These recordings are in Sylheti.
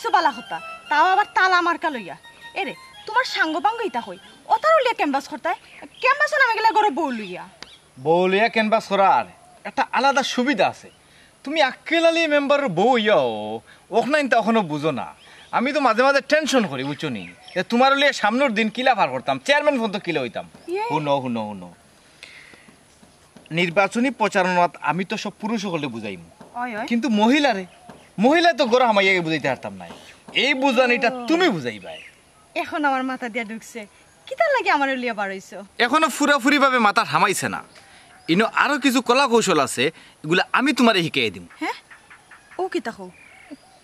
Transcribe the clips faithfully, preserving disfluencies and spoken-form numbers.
সো বালা কথা, তাও আবার তালা মার্কা লইয়া। এরে, তুমার সাঙ্গ পাঙ্গ ইতা কই? অতারও লইয়া ক্যানভাস করতায়? ক্যানভাসও নামে গেলে গরো বউ লইয়া। বউ লইয়া ক্যানভাস করার একটা আলাদা সুবিধা আছে। তুমি আক্কেল আলী মেম্বারর বউ অইয়াও অখনাইনতা অখনো বুঝো না। আমি তো মাঝে মাঝে টেনশন করি, বুঝছো নি, যে তুমার লইয়া সামনর দিন কিলা পার করতাম, চেয়ারম্যান পর্যন্ত কিলা অইতাম। ইয়ে। হুনো, হুনো, হুনো। নির্বাচনী প্রচারণাত আমি তো সব পুরুষ অকলরে বুঝাইমু, অয়, অয়। কিন্তু মহিলারে, মহিলা তো গরো হামাইয়া বুঝাইতে পারতাম নায়। এই বুঝানিটা ও। তুমি বুঝাইবায়। এখন আমার মাথা দিয়া ঢুকছে, কিতার লাগি আমারে লইয়া বার অইছো? এখনো পুরাপুরি ভাবে মাথাত হামাইছে না। ইনো আরো কিছু কলা কৌশল আছে, ইগুলা আমি তুমারে হিকাইয়া দিমু। হ্যাঁ? ও কিতা কও?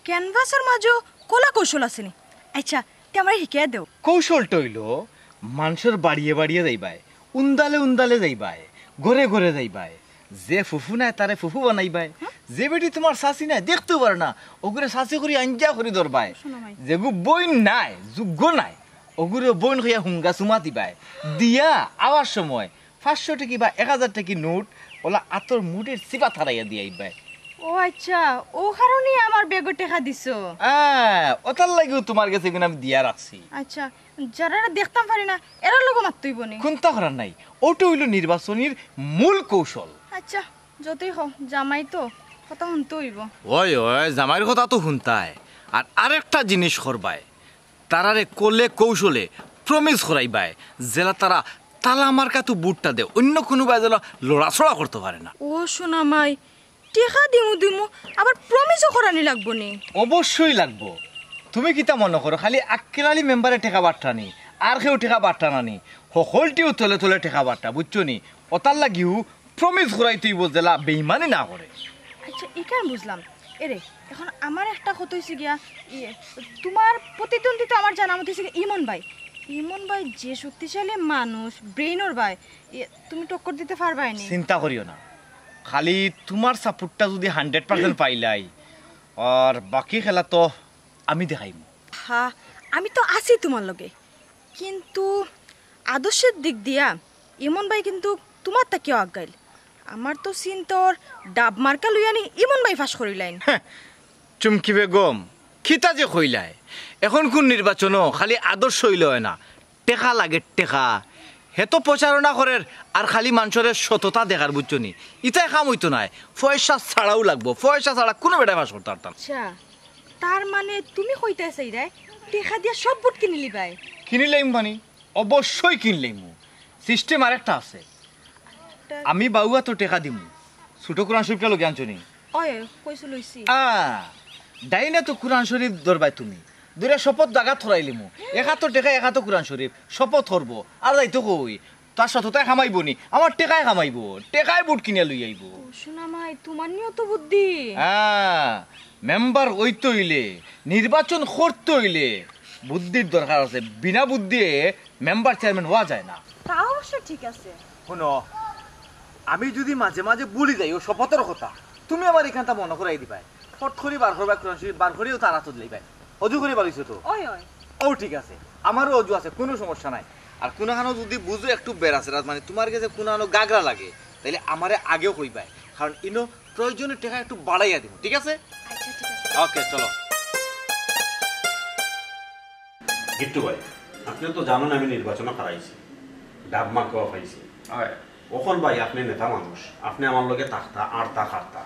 ক্যানভাসর মাঝেও কলা কৌশল আছে নি? আচ্ছা, তে আমারে হিকাইয়া দেও। কৌশলটা অইলো, মানষর বাড়িয়ে বাড়িয়ে যাইবায়, উন্দালে উন্দালে যাইবায়, ঘরে ঘরে যাইবায়। যে ফুফু নায়, তারে ফুফু বানাইবায়। হ্যাঁ? যে বেটি তুমার চাচি নায়, দেখতেও পারে না, অগুরে চাচি করি আঞ্জা করি ধরবায়। শোনো মাই। যেগু বইন নায়, যোগ্য নায়, অগুরে বইন কইয়া হুঙ্গা চুমা দিবায়। দিয়া আওয়ার সময় পাঁচশো টেকি বা এক হাজার টেকি নোট অলা আতর মুঠির চিপাত হারাইয়া দিয়া আইবায়। ও আচ্ছা, ও কারণেই আমার ব্যাগো টেকা দিছো। হ্যাঁ, অতার লাগিও তুমার গেছে ইগুন আমি দিয়া রাখছি। আচ্ছা, যারারে দেখতাম পারি না, এরার লগে মাততে অইবো নি? কুন্তা করার নাই, অটা অইলো নির্বাচনীর মূল কৌশল। আচ্ছা, যতই কও, জামাই তো, কথা হুনতে অইবো। ওই, ওই, জামাইর কথা তো হুনতায়। আর আরেকটা জিনিস করবায়, তারারে কলে কৌশলে প্রমিস করাইবায়, যেলা তারা তালা মার্কাত ভোটটা দেয়, অন্য কুনুবায় যেলা লড়াচড়া করতে পারে না। ও সোনা মাই, টেকা দিমু দিমু, আবার প্রমিসও করানি লাগবো নি? অবশ্যই লাগবো। তুমি কিতা মনো করো, খালি আক্কেল আলী মেম্বারে টেকা বাট্টা নি, আর কেউ টেকা বাট্টা না নি? হকলটিউ তলে তলে টেকা বাট্টা, বুঝছো নি? অতার লাগিউ প্রমিস করাইতে অইবো, যেলা বেইমানি না করে। আচ্ছা, ইখান বুঝলাম। এরে, এখন আমার একটা কথা অইছে গিয়া, ইয়ে, তুমার প্রতিদ্বন্দ্বী তো আমার জানা মতে অইছে গিয়া ইমন ভাই। ইমন ভাই যে শক্তিশালী মানুষ, ব্রেইনর ভাই, ইয়ে, তুমি টক্কর দিতে পারবায় নি? চিন্তা করিও না, খালি তুমার সাপোর্টটা যুদি হান্ড্রেড পার্সেন্ট পাইলাই, আর বাকি খেলা তো আমি দেখাইমু। হা, আমি তো আছি তুমার লগে, কিন্তু আদর্শের দিক দিয়া ইমন ভাই কিন্তু তুমার থাকিও আগাইল। আমার তো চিন্তা অর ডাব মার্কা লইয়া নি ইমন ভাই ফাঁস করিলাইন। হ্যাঁ, চুমকি বেগম, কিতা যে কইলায়, এখন কুন নির্বাচনো খালি আদর্শ অইলে অয় না, টেকা লাগে, টেকা। হে তো প্রচারণা করের আর খালি মানষরে সততা দেখার, বুঝছো নি? ইতায় কাম অইতো নায়, পয়সা ছাড়াউ লাগবো, পয়সা ছাড়া কুনু বেটায় ফাঁস করতে পারতাম। আচ্ছা, তার মানে তুমি কইতায় চাইরায় টেকা দিয়া সব ভোট কিনিলিবায়? কিনিলাইমু মানে, অবশ্যই কিনলাইমু। সিস্টেম আরেকটা আছে। তা- আমি বাউয়া তো টেকা দিমু, ছোট কোরআন শরীফটা লগে আনছো নি? অয়, অয়, কইছো লইছি। আ, ডাইনে তো কোরআন শরীফ ধরবায় তুমি, ধরে শপথ জাগাত ধরাইলিমু। এক আতো টেকা, এক আতো কোরআন শরীফ, শপথ করবো। আর যাইতো কই? তার সততায় কামাইবো নি, আমার টেকায় কামাইবো, টেকায় ভোট কিনিয়া লই আইবো। ও সোনা মাই, তুমার নিও তো বুদ্ধি। হ্যাঁ, মেম্বার অইতে অইলে, নির্বাচন করতে অইলে বুদ্ধির দরকার আছে। বিনা বুদ্ধিয়ে মেম্বার চেয়ারম্যান অওয়া যায় না। তা অবশ্য ঠিক আছে। হুনো, আমি যুদি মাঝে মাঝে ভুলি যাই অউ শপথর কথা, তুমি আমারে ইখানতা মনো করাই দিবায়। ফট করি বার করবায় কোরআন শরীফ, বার করিউ তার আতো দিলাইবায়। অজু করি বার অইছো তো? অয়, অয়। অউ ঠিক আছে, আমারও অজু আছে, কুনু সমস্যা নাই। আর কুনুখানো যুদি বুঝো একটু বেড়াছেড়া, মানে তুমার গেছে কুনুখানো গাগরা লাগে, তাইলে আমারে আগেউ কইবায়, কারণ ইনো প্রয়োজনে টেকা একটু বাড়াইয়া দিমু, ঠিক আছে? আচ্ছা, ঠিক আছে। ওকে, চলো। গিট্টু ভাই, আপনে তো জানইন আমি নির্বাচনো খাড়াইছি, ডাব মার্কাও পাইছি। অয়। অখন ভাই, আপনে নেতা মানুষ, আপনে আমার লগে থাকতা, আড়তা, খাড়তা।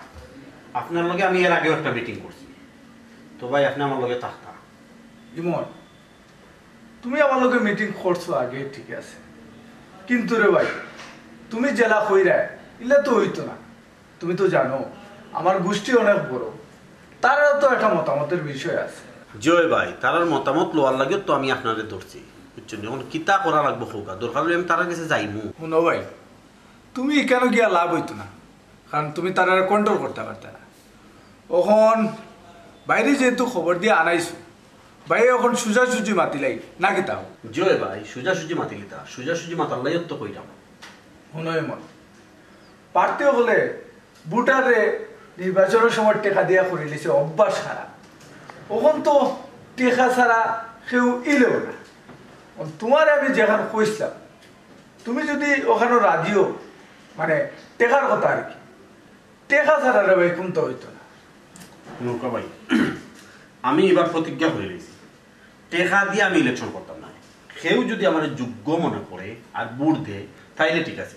আপনার লগে আমি এর আগেও একটা মিটিং করছি। তো ভাই, আপনে আমার লগে থাকতা। ইমন, তুমি আমার লগে মিটিং করছো আগে, ঠিক আছে, কিন্তু রে ভাই, তুমি যেলা কইরায়, ইলা তো অইতো না। তুমি তো জানো, আমার গোষ্ঠী অনেক বড়, তারারও তো একটা মতামতের বিষয় আছে। জি অয় ভাই, তারার মতামত লওয়ার লাগিও তো আমি আপনারে ধরছি, বুঝছইন নি? অখন কিতা করা লাগবো কউক্কা, দরকার অইলে আমি তারার গেছে যাইমু। হুনো ভাই, তুমি ইখানো গিয়া লাভ অইতো না, কারণ তুমি তারারে কন্ট্রোল করতা পারতায় না। অখন বাইরে যেহেতু খবর দিয়া আনাইছো, ভাই অখন সুজাসুজি মাতিলাই না কিতা? জি অয় ভাই, সুজাসুজি মাতিলিতা, সুজাসুজি মাতার লাগিও তো কইরাম। হুনো ইমন, প্রার্থী অকলে ভোটাররে নির্বাচনর সময় টেকা দিয়া করিলিছে অভ্যাস খারাপ। অখন তো টেকা ছাড়া কেউ ইলেও না। অখন তুমারে আমি যেখান কইছলাম, তুমি যুদি অখানো রাজিও, মানে, টেকার কথা আর কি, টেকা ছাড়া রে ভাই কুন্তা অইতো না। নৌকা ভাই, আমি এবার প্রতিজ্ঞা করি লইছি, টেকা দিয়া আমি ইলেকশন করতাম না। কেউ যদি আমার যোগ্য মনে করে আর ভোট দেয়, তাইলে ঠিক আছে,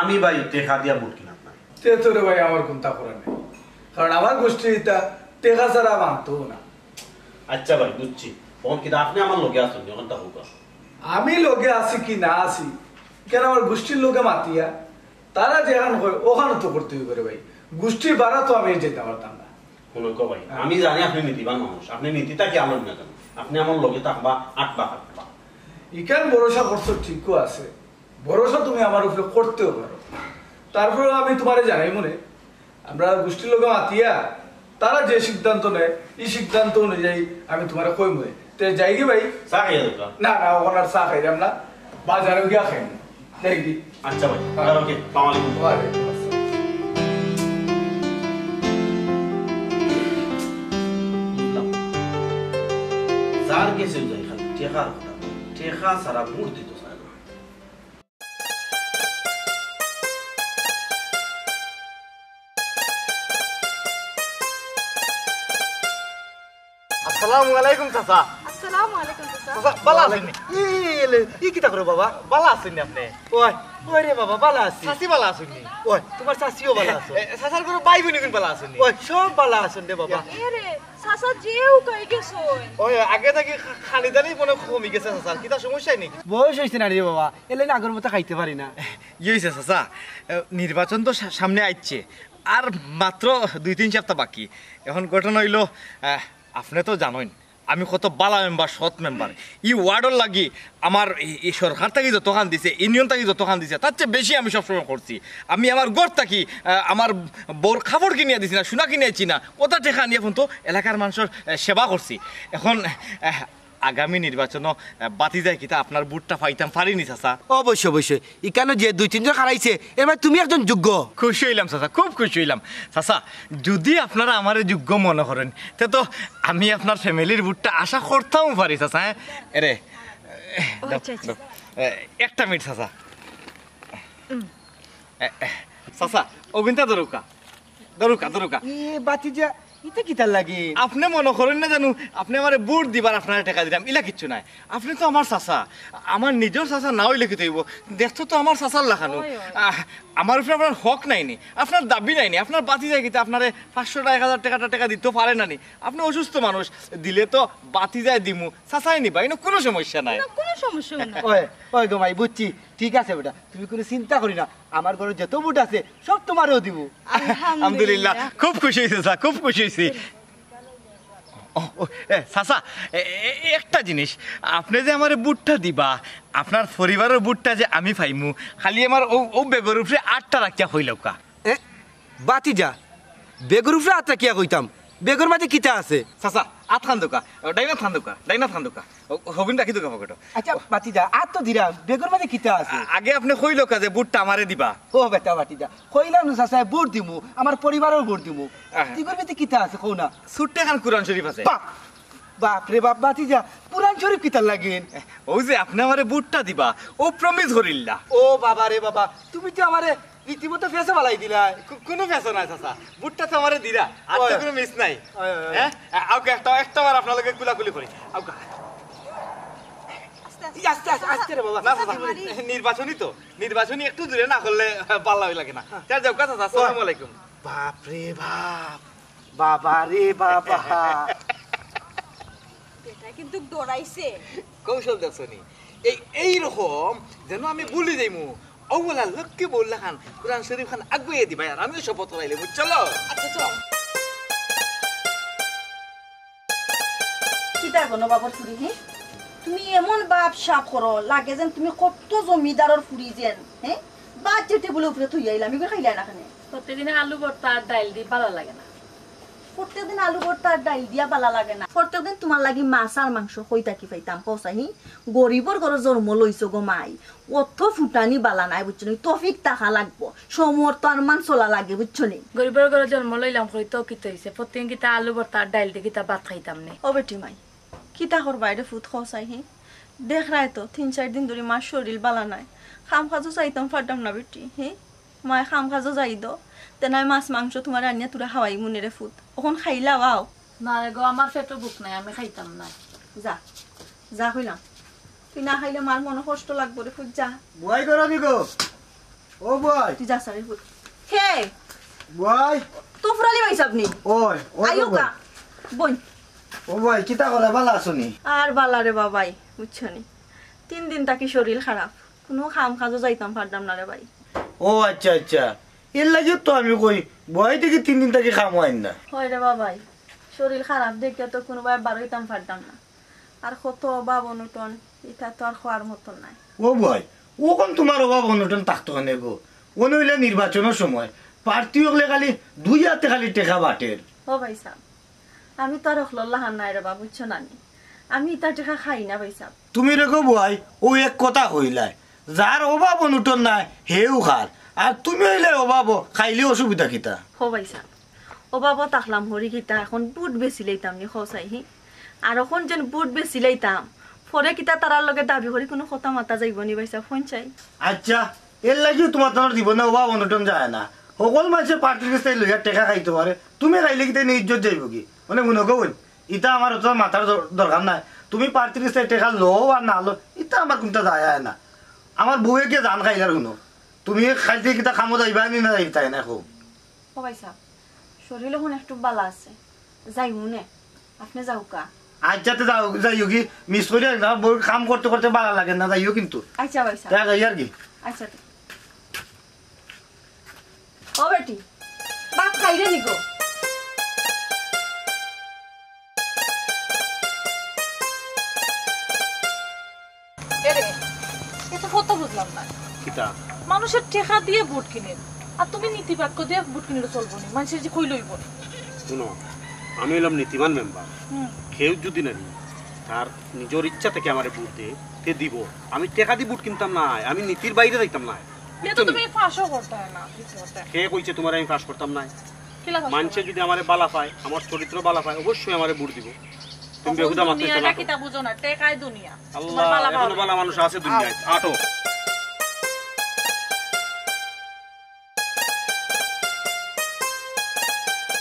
আমি ভাই টেকা দিয়া ভোট কিনাত না। তে তো রে ভাই, আমার কুন্তা করার নাই, কারণ আমার গোষ্ঠী ইতা টেকা ছাড়া মানতো না। আচ্ছা ভাই, বুঝছি। অখন কিতা আপনে আমার লগে আছইন নি, অখন তা কউক্কা। আমি লগে আছি কি না আছি, কেন আমার গোষ্ঠীর লগে মাতিয়া তারা যেখান কয় ওখান তো করতে অইবো রে ভাই। গোষ্ঠীর বাড়া তো আমি যাইতাম পারতাম না। হুনউক্কা ভাই, হ্যাঁ। আমি জানি আপনে নীতিবান মানুষ, আপনে নীতি থাকি আনইন না কেনে? আপনে আমার লগে থাকবা, আটবা কাটবা। ইখান ভরসা করছো ঠিকও আছে, ভরসা তুমি আমার উপরে করতেও পারো। তারপরেও আমি তুমারে জানাইমুনে, আমরা গোষ্ঠীর লগে মাতিয়া তারা যে সিদ্ধান্ত নেয়, ই সিদ্ধান্ত অনুযায়ী আমি তুমারে কইমুনে। তে যাইগি ভাই? চা খাইয়া যাউক্কা। না, না, অখন আর চা খাইরাম না, বাজারো গিয়া খাইমু। যাইগি? আচ্ছা ভাই, হ্যাঁ। আর ওকে, সালাম আলাইকুম। ওয়ালাইকুম আসসালাম। বুঝলাম। যার গেছে যাই, খালি টেকার কথা। টেকা ছাড়া ভোট দিতো চায় না। আসসালামু আলাইকুম চাচা। আসসালামু আলাইকুম চাচা। চাচা, ভালা আছইন নি? ই, এলে, ই কিতা করো বাবা? ভালা আছইন নি আপনে? ওই, ওই রে বাবা, ভালা আছি। চাচি ভালা আছইন নি? ওই, তুমার চাচিও ভালা আছইন। এ, চাচার ঘরো ভাই বইন ইগুন ভালা আছইন নি? ওই, সব ভালা আছইন রে বাবা। এ রে, চাচা যে উকাই গেছইন। ওই, আগে থাকি খা-, খানি দানি মনে কমি গেছে চাচার। কিতা সমস্যা নি? বয়স অইছে না রে বাবা, এলে না আগর মতো খাইতে পারি না। ই অইছে চাচা, এ, নির্বাচন তো সা-, সামনে আইচ্ছে, আর মাত্র দুই তিন সপ্তাহ বাকি। এখন ঘটনা অইলো, আহ, আপনে তো জানইন, আমি কত ভালা মেম্বার, সৎ মেম্বার। ই ওয়ার্ডর লাগি আমার ই, ই সরকার থাকি যতখান দিছে, ইউনিয়ন থাকি যতখান দিছে, তার চেয়ে বেশি আমি সবসময় করছি। আমি আমার ঘর থাকি, আহ, আমার বউর কাপড় কিনিয়া দিছি না, সোনা কিনিয়া দিছি না, অতা টেকা আনিয়া ফোন তো এলাকার মানষর, আহ, সেবা করছি। এখন, আহ, আগামী নির্বাচনো, আহ, বাতিজায় কিতা আপনার ভোটটা পাইতাম পারি নি চাচা? অবশ্যই, অবশ্যই। ইখানো যে দুই তিনজন খাড়াইছে, এর মাঝে তুমি একজন যোগ্য। খুশি অইলাম চাচা, খুব খুশি অইলাম। চাচা, যুদি আপনারা আমারে যোগ্য মনে করইন, তে তো আমি আপনার ফ্যামিলির ভোটটা আশা করতামও পারি চাচা, হ্যাঁ? এরে, ও, দাও, আচ্ছা, আচ্ছা। দাও। এ, একটা মিনিট চাচা। এ, এ, চাচা, অগুইনতা ধরউক্কা। ধরউক্কা, ধরউক্কা। এ, বাতিজা, ইতা কিতার লাগি? আপনে মনো করইন না জানু, আপনে আমারে ভোট দিবার আপনারে টেকা দিরাম, ইলা কিচ্ছু নায়। আপনে তো আমার চাচা, আমার নিজর চাচা না অইলে কিতা অইবো? দেখতে তো আমার চাচার লাখান। ওই, ওই। আহ, আমার উপরে আপনার হক নাই নি, আপনার দাবি নাই নি, আপনার বাতিজায় কিতা আপনারে পাঁচশো টেকা, এক হাজার টেকা, টেকা দিতো পারে না নি? আপনে অসুস্থ মানুষ, দিলে তো বাতিজায় দিমু, চাচায় নিবা, ইনো কুনু সমস্যা নাই। না, কুনু সমস্যা নাই। ওই, ওই গো মাই, বুঝছি, ঠিক আছে বেটা, তুমি কুনু চিন্তা করি না, আমার ঘরো যত ভোট আছে, সব তুমারেউ দিমু। আলহামদুলিল্লাহ। আলহামদুলিল্লাহ, খুব খুশি অইছি চাচা, খুব খুশি অইছি। ও, ও, এ, চাচা, এ, এ, এ, একটা জিনিস, আপনে যে আমারে ভোটটা দিবা, আপনার পরিবারর ভোটটা যে আমি পাইমু, খালি আমার অউ, অউ বেগর উপরে আটটা রাখিয়া কইলাউক্কা। এ, বাতিজা, বেগর উপরে আট রাখিয়া কইতাম, বেগর মাঝে কিতা আছে? চাচা, আতখান দেউক্কা, ডাইন আতখান দেউক্কা, ডাইন আতখান দেউক্কা। ও, হগুন রাখি দেউক্কা পকেটো। আচ্ছা, বাতিজা, আত তো দিরাম, বেগর মাঝে কিতা আছে? আ-, আগে আপনে কইলাউক্কা যে ভোটটা আমারে দিবা। ও বেটা বাতিজা, কইলাম নু চাচা, ভোট দিমু, আমার পরিবারর ভোট দিমু। আহা। বেগর মাঝে কিতা আছে, কও না? ছোট্ট একখান কুরআন শরীফ আছে। বাপ, বাপ রে বাপ, বাতিজা, কুরআন শরীফ কিতার লাগিন? অউ যে আপনে আমারে ভোটটা দিবা, অউ promise করিলা। ও বাবা রে বাবা, তুমি তো আমারে রীতিমতো ফেসে ফালাই দিলায়। কু-, কুনু ফেসো নাই চাচা, ভোটটা তো আমারে দিলা, আর তো ওই। কুনু miss নাই। ওই, ওই, ওই। হ্যাঁ? আ-, আউক্কা একটা, একটা বার আপনার লগে কুলাকুলি করি। আউক্কা। আস্তে, আস্তে। ই, আস্তে, আস্তে, আস্তে রে বাবা। না চাচা, মারি। নির্বাচনী তো, নির্বাচনী একটু দূরে না করলে ভালা লাগে না। হ্যাঁ। তে যাউক্কা চাচা, আসসালামু আলাইকুম। বাপ রে বাপ, বাবা রে বাবা। বেটা কিন্তু ডরাইছে। কৌশল দেখছো নি? এই, এই রকম যেন আমি ভুলি যাইমু। অউ অলা লক্ষ্মী বউর লাখান কুরআন শরীফ খান আগুয়াইয়া দিবায়, আর আমিও শপথ করাইলে, বুঝছো? আচ্ছা, চলো। কিতা গো নবাবর ফুরি, হে? তুমি এমন ভাব সাব করো, লাগে যেন তুমি কত জমিদারর ফুরি যেন, হে? ভাত যে টেবুলর উপরে থইয়া আইলাম, ইগুর খাইলায় না কেনে? প্রত্যেকদিন আলু ভর্তা আর ডাইল দি ভালা লাগে না। প্রত্যেকদিন আলু ভর্তা আর ডাইল দিয়া ভালা লাগে না। প্রত্যেকদিন তুমার লাগি মাছ আর মাংস কই থাকি পাইতাম, কও চাই? গরিবর ঘরো জন্ম লইছো গো মাই, অত ফুটানি ভালা নায়, বুঝছো নি? তৌফিক থাকা লাগবো, সমর্থ আর মান চলা লাগে, বুঝছো নি? গরিবর ঘরো জন্ম লইলাম কই তো কিতা অইছে? প্রত্যেকদিন কিতা আলু ভর্তা আর ডাইল দি কিতা ভাত খাইতাম নি? ও বেটি মাই, কিতা করবায় রে ফুত, কও চাই? দেখরায় তো, তিন চাইর দিন ধরি মার শরীল ভালা নায়, কাম কাজো যাইতাম পারতাম না বেটি, হে? মায় কাম কাজো যাইদো, তে নায় মাছ মাংস তুমারে আনিয়া থুড়া খাওয়াইমুনে রে ফুত। অখন খাইলাও আও। না রে গো, আমার পেটো ভুক নাই, আমি খাইতাম না। যা, যা কইলাম, তুই না খাইলে মার মনো কষ্ট লাগবো রে পুত, যা। বুয়াই করো নি গো? ও বুয়াই। তুই যা সারি পুত। কে? বুয়াই। তুফরালি ভাই সাব নি? ওই, ওই আইও গো কা? বইন। ও বুয়াই, কিতা করো, বালা আছো নি? আর বালা রে বাবাই, বুঝছো নি? তিন দিন থাকি শরীর খারাপ, কুনু কাম কাজও যাইতাম পারতাম না রে ভাই। ও আচ্ছা, আচ্ছা, এর লাগিও তো আমি কই, বুয়াই থাকি তিন দিন থাকি কাম অয় না। হয় রে বাবাই, শরীর খারাপ দেখিয়া তো কুনুবায় বার অইতাম পারতাম না। আর কত অভাব অনটন, ইটা তো আর কওয়ার মতন নায়। ও বুয়াই, অখন তুমার অভাব অনটন থাকতো কেনে গো? অনে অইলে নির্বাচনর সময়, প্রার্থী অকলে খালি দুই আতে খালি টেকা বাটের। ও ভাই সাব, আমি তো আর অকলর লাখান নায় রে বা, বুঝছো না নি? আমি ইতা টেকা খাই না ভাই সাব। তুমি রে গো বুয়াই, অউ এক কথা কইলায়, যার অভাব অনটন নাই, হেউ খার। আর তুমি অইলে অভাবো, খাইলে অসুবিধা কিতা? ও ভাই সাব, অভাবো থাকলাম হরি কিতা, অখন বুট বেচিলাইতাম নি, কও চাই হি। আর অখন যেন বুট বেচিলাইতাম, পরে কিতা তারার লগে দাবি করি কুনু কথা মাতা যাইবো নি ভাই সাব, কইন চাই। আচ্ছা, এর লাগিও তুমার তানোর জীবনে অভাব অনটন যায় না। হকল মানষে প্রার্থীর গেছ থাকি লইয়া টেকা খাইতো পারে, তুমি খাইলে কিতা ইনো ইজ্জত যাইবো গি? মানে মনো করইন, ইতা আমার অত মাতার দর-, দরকার নাই। তুমি প্রার্থীর গেছ থাকি টেকা লও আর না লও, ইতা আমার কুনতা যায় আয় না। আমার বউয়ে গিয়া জান খাইলার হুনো। তুমি খাইতে কিতা কামো যাইবায় নি না যাইতায় না, কও। ও ভাই সাব, শরীর অখন একটু বালা আছে, যাইমু নে, আপনে যাউক্কা। আচ্ছা, তে যাও, যাইও গি, মিস করিও না, বউর কাম করতে করতে বালা লাগে না, যাইও কিন্তু। আচ্ছা ভাই সাব। তা যাই আর কি। আচ্ছা তে। ও বেটি, ভাত খাইরে নি গো? এরে, এ তো কথা বুঝলাম না। কিতা? মানুষের টেকা দিয়া বুট কিনের, আর তুমি নীতি বাক্য দিয়া বুট কিনলে চলবো নি, মানষে যে কইলে অইবো নি। হুনো, আমি অইলাম নীতিমান মেম্বার। হুম। কেউ যুদি নানি তার নিজর ইচ্ছা থাকি আমারে বুট দেয়, তে দিবো। আমি টেকা দি বুট কিনতাম নায়, আমি নীতির বাইরে যাইতাম নায়। ইটা তো বুঝছো নি? তুমি ফাঁসও করতে হয় না, কিছু করতে হয় না। কে কইছে তুমারে আমি ফাঁস করতাম নায়? কিলা ফাঁস মানষে করবে? যুদি আমারে বালা পায়, আমার চরিত্র বালা পায়, অবশ্যই আমারে বুট দিবো। তুমি অখন বেহুদা মাতছো দুনিয়াটা না তো। কিতা বুঝো না, টেকায় দুনিয়া। আল্লাহ, তুমার বালা এখনো ভালো। বালা মানুষ আছে দুনিয়ায়। আটো।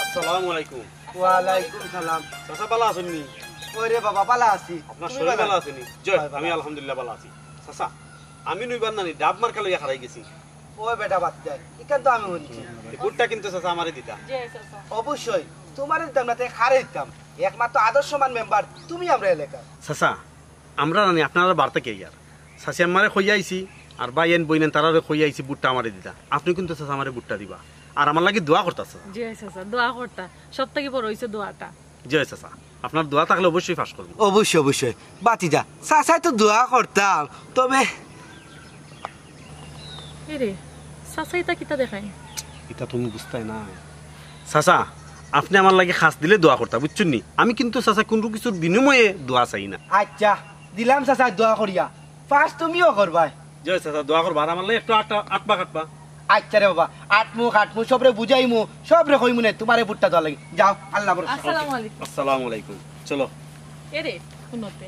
আসসালামু আলাইকুম। ওয়ালাইকুম সালাম। চাচা, বালা আছইন নি? ওই রে বাবা, বালা আছি। আপনার তুমি শরীর বালা? বালা আছে নি? জি, হয়, বালা। আমি আলহামদুলিল্লাহ বালা আছি। চাচা, আমি নু ইবার নানি ডাব মার্কা লইয়া খাড়াই গেছি। ও বেটা, বাদ দে, ইখান তো আমি হুনছি। এই বুটটা কিন্তু চাচা আমারে দিতা। জি, চাচা। অবশ্যই, তুমারে দিতাম না, তে কারে দিতাম? একমাত্র আদর্শমান মেম্বার তুমি আমরার এলাকার। চাচা, আমরা নানি আপনারার বাড়ি থাকি আইয়ার। চাচি আম্মারে কইয়া আইছি, আর ভাইয়াইন বইনাইন তারারে কইয়া আইছি বুটটা আমারে দিতা। আপনে কিন্তু চাচা আমারে বুটটা দিবা। আর আমার লাগি দোয়া করতা চাচা। জি, চাচা, দোয়া করতা। সব থাকি বড় অইছে দোয়াটা। জি চাচা, আপনার দোয়া থাকলে অবশ্যই ফাঁস করমু। অবশ্যই, অবশ্যই। ভাতিজা, চাচায় তো দোয়া করতা, তবে এরে, চাচায় ইতা কিতা দেখাইন? ইতা তুমি বুঝতায় না। চাচা, আপনে আমার লাগি খাছ দিলে দোয়া করতা, বুঝছইন নি? আমি কিন্তু চাচা কুনু কিছুর বিনিময়ে দোয়া চাই না। আচ্ছা, দিলাম চাচা দোয়া করিয়া। ফাঁস তুমিও করবায়। জি চাচা, দোয়া করবা। আর আমার লাগি একটু আটবা কাটবা। আচ্ছা রে বাবা, আটমু, কাটমু, সবরে বুঝাইমু, সবরে কইমু নে, তুমারে বুটটা দেওয়ার লাগি। যাও, আল্লাহ ভরসা। আসসালামু আলাইকুম। আসসালামু আলাইকুম। চলো। এরে, হুনো তে,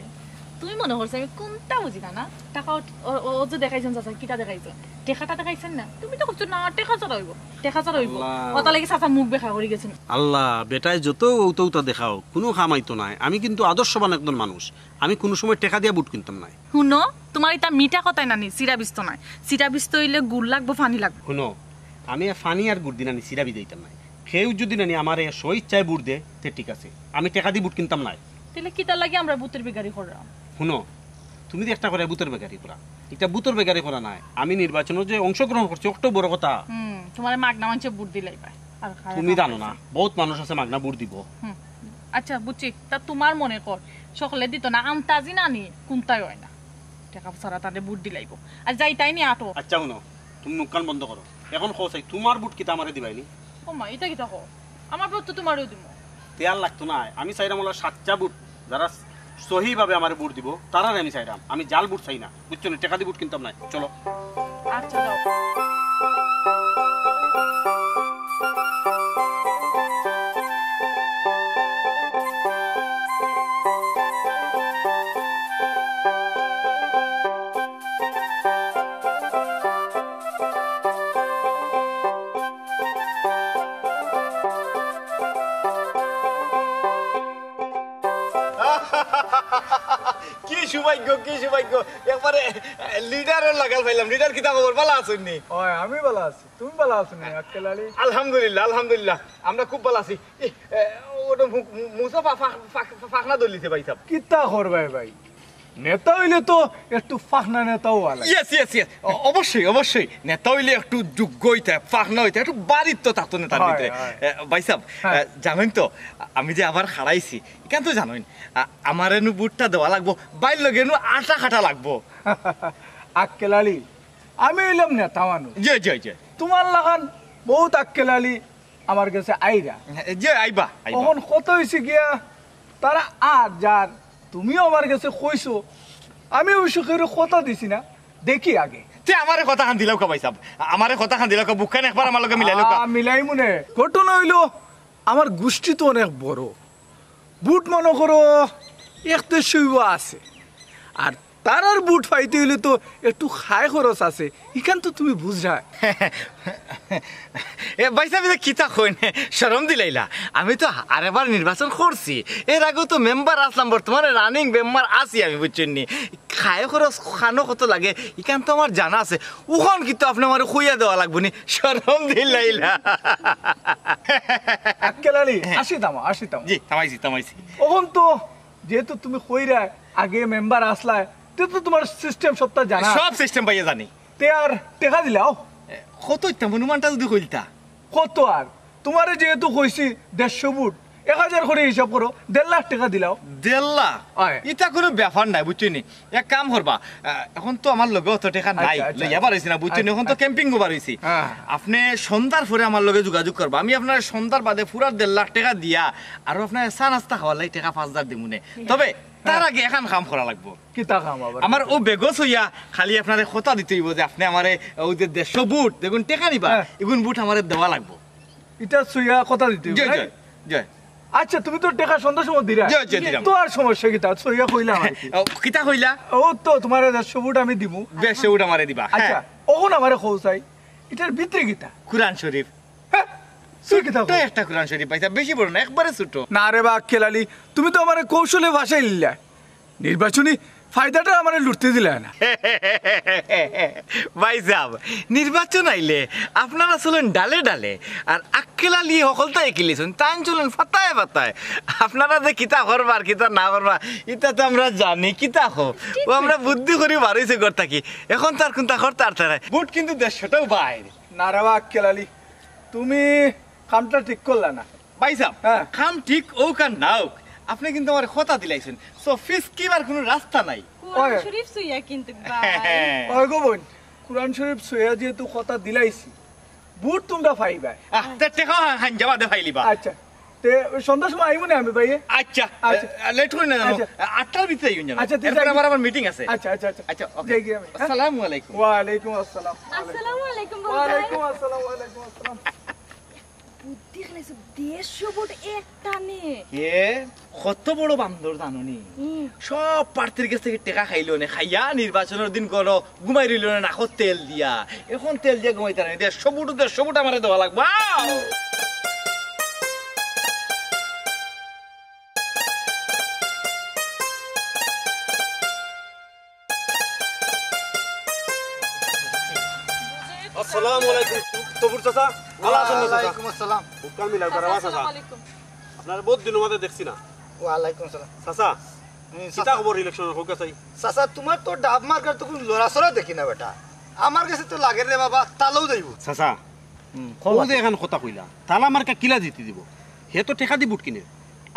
তুমি মনে করছো আমি কুনতা বুঝি না, না? টেকা ও, ও, ও যে দেখাইছইন চাচা, কিতা দেখাইছইন? টেকাটা দেখাইছইন না? তুমি তো কইছো না, টেকা ছাড়া অইবো, টেকা ছাড়া অইবো। আল্লাহ। অতার লাগি চাচা মুখ বেকা করি গেছইন। আল্লাহ, বেটায় যত অউতা অউতা দেখাও, কুনু কাম আইতো নায়। আমি কিন্তু আদর্শবান একজন মানুষ, আমি কুনু সময় টেকা দিয়া বুট কিনতাম নায়। হুনো, তুমার ইতা মিঠা কথায় নানি, চিরা ভিজতো নায়। চিরা ভিজতে অইলে গুড় লাগবো, পানি লাগবো। হুনো, আমি এ পানি আর গুড় দি নানি চিরা ভিজাইতাম নায়। কেউ যুদি নানি আমারে স্বইচ্ছায় বুট দে, তে ঠিক আছে, আমি টেকা দি বুট কিনতাম নায়। তাইলে কিতার লাগি আমরারে বুটর বেগারি কররাম? হুনো, তুমি যে একটা করে বুটর বেগারি করা, ইটা বুটর বেগারি করা নায়। আমি নির্বাচনো যে অংশগ্রহণ করছি, অকটাউ বড় কথা। হুম, তুমারে মাগনা মানষে বুট দিলাইবা। আর খারাপ তুমি কাম জানো না, করছে। বউত মানুষ আছে মাগনা বুট দিবো। হুম, আচ্ছা, বুঝছি। তা তুমার মনে কর, সকলে দিতো না, আন্তাজি নানি, কুনতাই অয় না। টেকা ছাড়া তারে বুট দিলাইবো। আর যাইতায় নি, আটো। আচ্ছা, হুনো, তুমি মুখখান বন্ধ করো। অখন কও চাই, তুমার বুট কিতা আমারে দিবায় নি? ও মা, ইতা কিতা কও? আমার বুট তো তুমারেউ দিমু। তে আর লাগতো নায়। আমি চাইরাম অলা সাচ্চা বুট, যারা সহিভাবে আমারে বুট দিবো, তারারে আমি চাইরাম। আমি জাল বুট চাই না, বুঝছো নি? টেকা দি বুট কিনতাম নায়। চলো। আচ্ছা, যাও। সৌভাগ্য, কি সৌভাগ্য। একবারে লিডারর লাগাল পাইলাম। লিডার, কিতা খবর? ভালা আছইন নি? অয়, আমি ভালা আছি। তুমি ভালা আছো নি, আক্কেল আলী? আলহামদুলিল্লাহ, আলহামদুলিল্লাহ, আমরা খুব ভালা আছি। ই, এ, ওটা মু-, মু-, মুসা ফা-, ফা-, ফা-, ফা-, ফাখনা দলিছে ভাইসাব। কিতা করবায় ভাই, নেতা অইলে তো একটু ফাখনা নেতাও অওয়া লাগে। Yes, yes, yes. অবশ্যই, অবশ্যই। নেতা অইলে একটু যোগ্য অইতে, ফাখনা অইতে, একটু বাড়ির তো থাকতো নেতার অয়, ভিতরে। অয়। এ, ভাইসাব, হ্যাঁ। এ, জানইন তো, আমি যে আবার খাড়াইছি, ইখান তো জানইন, আ-, আমারে নু ভোটটা দেওয়া লাগবো, ভাইর লগে নু আটা কাটা লাগবো। আক্কেল আলী, আমি অইলাম নেতা মানুষ। জি, জি, জি। তুমার লাখান বউত আক্কেল আলী আমার গেছে আইরা। জি, আইবা, আইবা। অখন কথা অইছে গিয়া, তারা আর যার, তুমিও আমার গেছে কইছো, আমি অবশ্য কেউরে কথা দিছি না, দেখি আগে। তে আমারে কথাখান দিলাউক্কা ভাইসাব, আমারে কথাখান দিলাউক্কা, বুকখান একবার আমার লগে মিলাইলাউক্কা। আ, মিলাইমুনে। ঘটনা অইলো, আমার গুষ্টি তো অনেক বড়, ভোট মনো করো এক দেড়শো আছে, আর তারার ভোট পাইতে অইলে তো একটু খায় খরচ আছে, ইখান তো তুমি বুঝরায়। এ ভাইসাব, ইতা কিতা কইন, শরম দিলাইলা। আমি তো আরেকবার নির্বাচন করছি, এর আগেও তো মেম্বার আছলাম, বর্তমানে রানিং মেম্বার আছি আমি, বুঝছইন নি? খায় খরচ খানো কত লাগে, ইখান তো আমার জানা আছে। অখন কিন্তু আপনে আমারে কইয়া দেওয়া লাগবো নি, শরম দিলাইলা। আক্কেল আলী, হ্যাঁ। আশি থামো, আশি থামো। জি, থামাইছি, থামাইছি। অখন তো যেহেতু তুমি কইরায় আগে মেম্বার আছলায়, তে তো তুমার সিস্টেম সবটা জানা। সব সিস্টেম ভাইয়া জানি। তে আর টেকা দিলাও? এ, কত অইতাম অনুমানটা যদি কইলতা। কত আর? তুমারে যেহেতু কইছি দেড়শো ভোট, এক হাজার করি হিসাব করো, দেড় লাখ টেকা দিলাও। দেড় লাখ? অয়। ইটা কুনু ব্যাপার নায়, বুঝছইন নি? এক কাম করবা, আহ, অখন তো আমার লগে অত টেকা নাই, আচ্ছা, আচ্ছা। লইয়া পারছি না, বুঝছইন নি? আচ্ছা, অখন তো আচ্ছা। ক্যাম্পিং ও বার অইছি। হ্যাঁ। আপনে সন্ধ্যার পরে আমার লগে যোগাযোগ করবা, আমি আপনারে সন্ধ্যার বাদে পুরা দেড় লাখ টেকা দিয়া আরো আপনারে চা নাস্তা খাওয়ার লাগি টেকা পাঁচ হাজার দিমুনে। তবে তার হ্যাঁ। আগে এখান কাম করা লাগবো। কিতা কাম আবার? আমার অউ বেগো সইয়া খালি আপনারে কথা দিতে অইবো যে আপনে আমারে অউ যে দেড়শো ভোট যেগুন টেকা নিবা, হ্যাঁ। ইগুন ভোট আমারে দেওয়া লাগবো। ইটা সইয়া কথা দিতে অইবো, জি, রাইট? জি, জি। আচ্ছা, তুমি তো টেকা সন্ধ্যার সময় দিরায়। জি, জি, দিরাম। তো আর সমস্যা কিতা? সইয়া কইলাম আর কি। ও, কিতা কইলা? অউ তো তুমারে দেড়শো ভোট আমি দিমু। দেড়শো ভোট আমারে দিবা, আচ্ছা, হ্যাঁ। অখন আমারে কও চাই, ইটার ভিতরে কিতা? কোরআন শরীফ। হ্যাঁ, তুই কিতা ছোট্ট কও? একটা কোরআন শরীফ পাইতা, বেশি বড় না, একবারে ছোট। না রে বা আক্কেল আলী, তুমি তো আমারে কৌশলে ফাঁসাইলিলায়। নির্বাচনী ফায়দাটা আমারে লুটতে দিলায় না। ভাইসাব, নির্বাচন আইলে আপনারা চলেন ডালে ডালে, আর আক্কেল আলী হকলতা একিলিছইন, তাইন চলেন ফাতায় ফাতায়। আপনারা যে কিতা করবা আর কিতা না করবা, ইটা তো আমরা জানি, কিতা কও? ঠিক অউ আমরা কইছো। বুদ্ধি করি বার অইছি ঘর থাকি, অখন তো আর কুন্তা করতাম পারতাম নায়। ভোট কিন্তু দেড়শোটাও বাইর। না রে বা আক্কেল আলী, তুমি কামটা ঠিক করলা না। ভাইসাব, হ্যাঁ। কাম ঠিক অউক আর না অউক, আপনে কিন্তু আমারে কথা দিলাইছইন। So, ফিসকিবার কুনু রাস্তা নাই। কোরআন ওই। শরীফ সইয়া কিন্তু ভাই। ওই গো বইন, কোরআন শরীফ সইয়া যেহেতু কথা দিলাইছি, ভোট তুমরা পাইবায়। আহ, তে টেকা হাঞ্জা বাদে পাইলিবা। আচ্ছা, তে সন্ধ্যার সময় আইমুনে আমি ভাই। আচ্ছা, আচ্ছা। আহ, লেট করি না জানো। আচ্ছা। আটটার ভিতরে আইমু জানো। আচ্ছা, ঠিক এরপর আছে। আবার আমার মিটিং আছে। আচ্ছা, আচ্ছা, আচ্ছা। আচ্ছা, ওকে। যাই গিয়া আমি, হ্যাঁ? আসসালামু আলাইকুম। ওয়ালাইকুম আসসালাম। আসসালামু আলাইকুম, বড় ভাই। ওয়ালাইকুম আসসালাম, ওয়ালাইকুম আসসালাম। বুদ্ধি খালি সব দেড়শো ভোট এক টানে। এ, কত বড় বান্দর জানো নি? হুম। সব প্রার্থীর গেছ থাকি টেকা খাইলো নে, খাইয়া নির্বাচনর দিন ঘরো ঘুমাই রইলো নে, নাকত তেল দিয়া। অখন তেল দিয়া ঘুমাইতা নায়, দেড়শো ভোট, দেড়শো ভোট আমারে দেওয়া লাগবো। আও! আসসালামু আলাইকুম। তবুর চাচা, ভালা আছইন নি চাচা? ওয়ালাইকুম আসসালাম। বুকখান মিলাও, চাচা, বাবা চাচা। আসসালামু আলাইকুম। আপনারে বউত দিনর মাঝে দেখছি না। ওয়ালাইকুম আসসালাম। চাচা, হুম, কিতা চাচা। খবর ইলেকশনর, কউক্কা চাই? চাচা, তুমার তো ডাব মার্কার তো কুনু লড়াচড়া দেখি না বেটা। আমার গেছে তো লাগের রে বাবা, তালাউ যাইবো। চাচা, হুম, অউ যে এখান কথা কইলা, তালা মার্কা কিলা জিতি দিবো? হে তো টেকা দি ভোট কিনে।